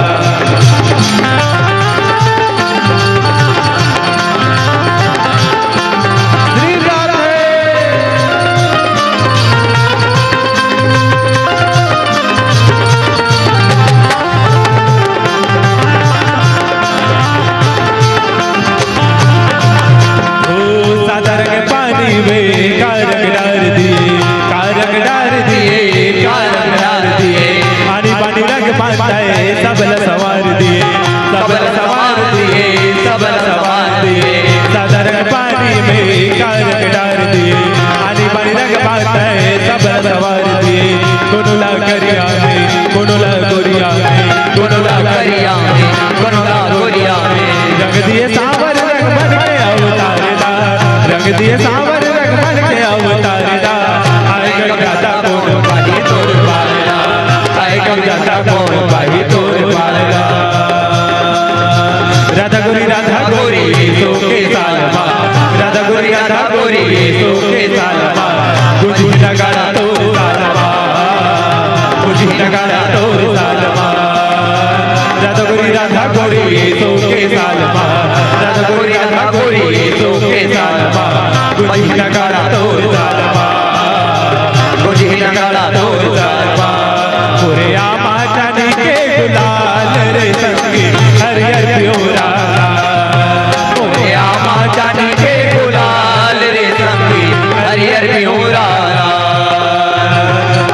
सबला सवार दिए, सादा रंग पानी में का रंग डार दिए, आनी बानी रंग बात है, सबला सवार दिए, कोनो ला करिया में, कोनो ला गोरिया में, कोनो ला करिया में, कोनो ला गोरिया में। रंग दिए सांवर रंग बन के अवतार दा, रंग दिए सांवर रंग बन के अवतार दा। आए गंगा दा कौन पाही तोर पार दा, आए गंगा दा कौन पाही तोर पार दा। राधा गोरी, राधा गोरी, सो के सालमा। राधा गोरी, राधा गोरी, सो के सालमा। बुझी नगाड़ा तोर सालमा, बुझी नगाड़ा तोर सालमा। राधा गोरी, राधा गोरी, सो के सालमा। राधा गोरी, राधा गोरी, सो के सालमा। बुझी नगाड़ा तोर सालमा, बुझी नगाड़ा तोर सालमा। मोरे आमा चानी के गुलाल रे संगी हरियर पियोरा। मोरे आमा चानी के गुलाल रे संगी हरियर पियोरा।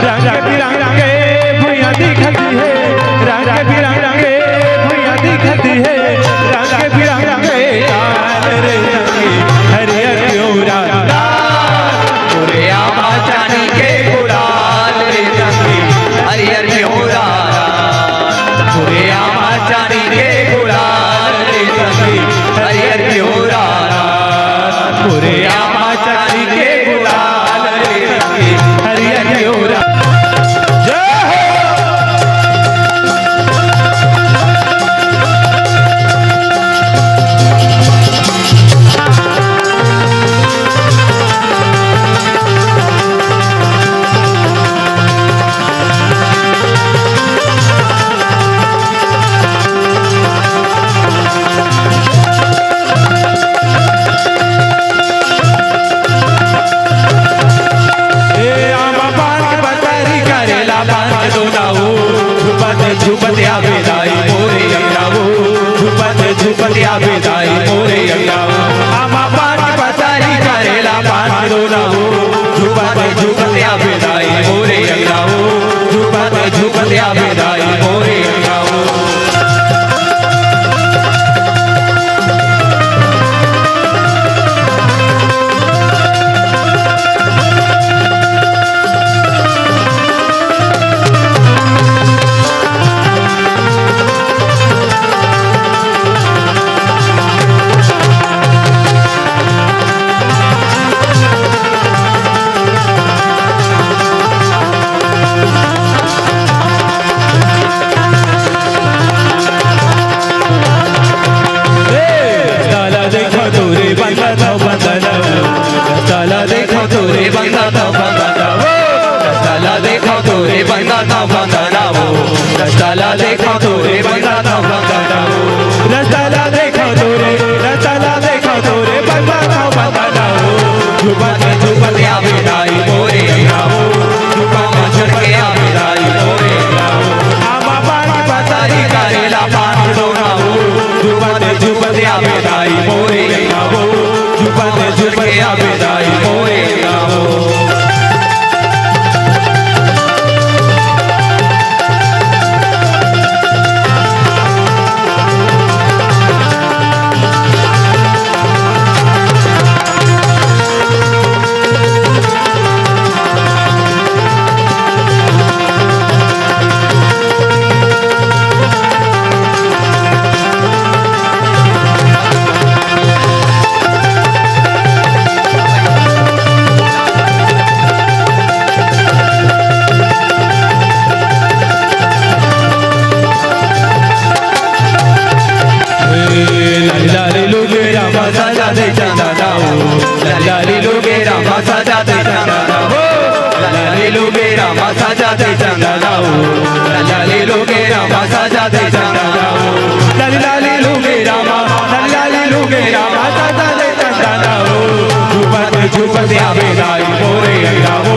रंग बिरंगे भुइयां दिखती है, रंग बिरंगे भुइयां दिखती है, रंग बिरंगे ताल रे संगी हरियर पियोरा। मोरे आमा चानी के गुलाल रे संगी हरियर पियोरा। मोरे आमा चानी के गुलाल रे संगी हरियर पियोरा। मोरे आमा चानी के गुलाल रे संगी हरियर पियोरा। जय हो। ए आमा पान के पतरी करेला पान के दोना हो, झुपत झुपत आवे दाई मोरे अंगना हो, झुपत झुपत आवे दाई मोरे अंगना हो। आमा पान के पतरी करेला पान के दोना हो, झुपत झुपत आवे दाई मोरे अंगना हो, झुपत झुपत आवे दाई मोरे अंगना हो। ए, रस्ता ला देखो तोरे बंदा था बंदा ना वो। रस्ता ला देखो तोरे बंदा था बंदा ना वो। रस्ता ला देखो तोरे बंदा था बंदा ना वो। रस्ता ला देखो तोरे बंदा था बंदा ना वो। रस्ता ला देखो तोरे, रस्ता ला देखो तोरे बंदा था बंदा ना वो। झुपत झुपत आवे दाई मोरे अंगना वो। झुपत झुपत आवे दाई मोरे अंगना वो। आमा पान के पतरी करेला पान के दोना हो। झुपत झुपत आवे दाई मोरे अंगना हो। झुपत झुपत आवे दाई मोरे अंगना हो। लाली लाली लुगे रामा सजा दे चंदा दाऊ। लाली लाली लुगे रामा सजा दे चंदा दाऊ। लाली लाली लुगे रामा सजा दे चंदा दाऊ। लाली लाली लुगे रामा सजा दे चंदा दाऊ। लाली लाली लुगे रामा, लाली लाली लुगे रामा सजा दे चंदा दाऊ। झुपत झुपत आवे दाई मोरे अंगना वो।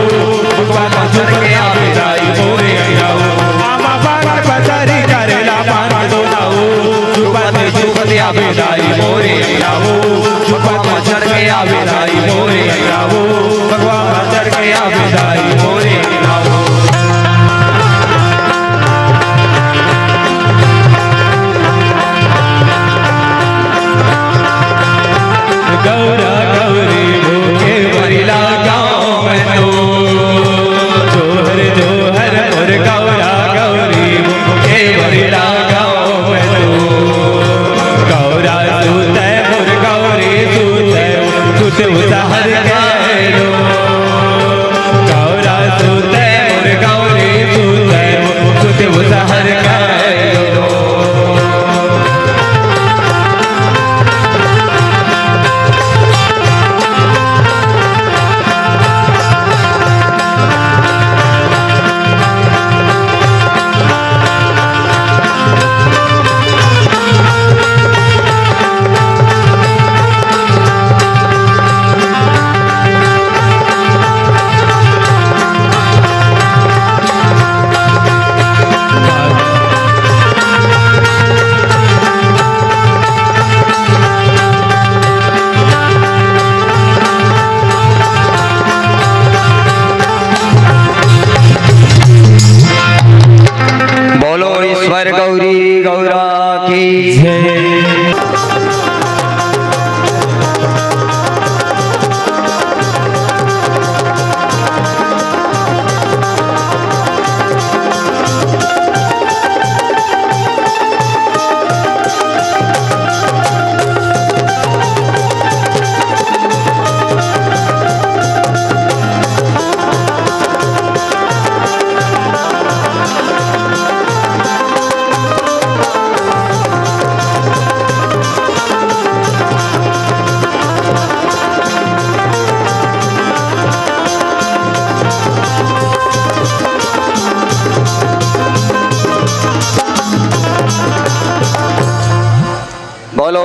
झुपत झुपत आवे दाई मोरे अंगना वो। आमा पान के पतरी करेला पान के दोना हो। झुपत झुपत आवे दाई मोरे अंगना वो। झुपत झुपत आवे दाई मोरे अंगना वो। भगवान चढ़ के आवे दाई मोरे अंगना वो।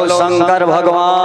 शंकर भगवान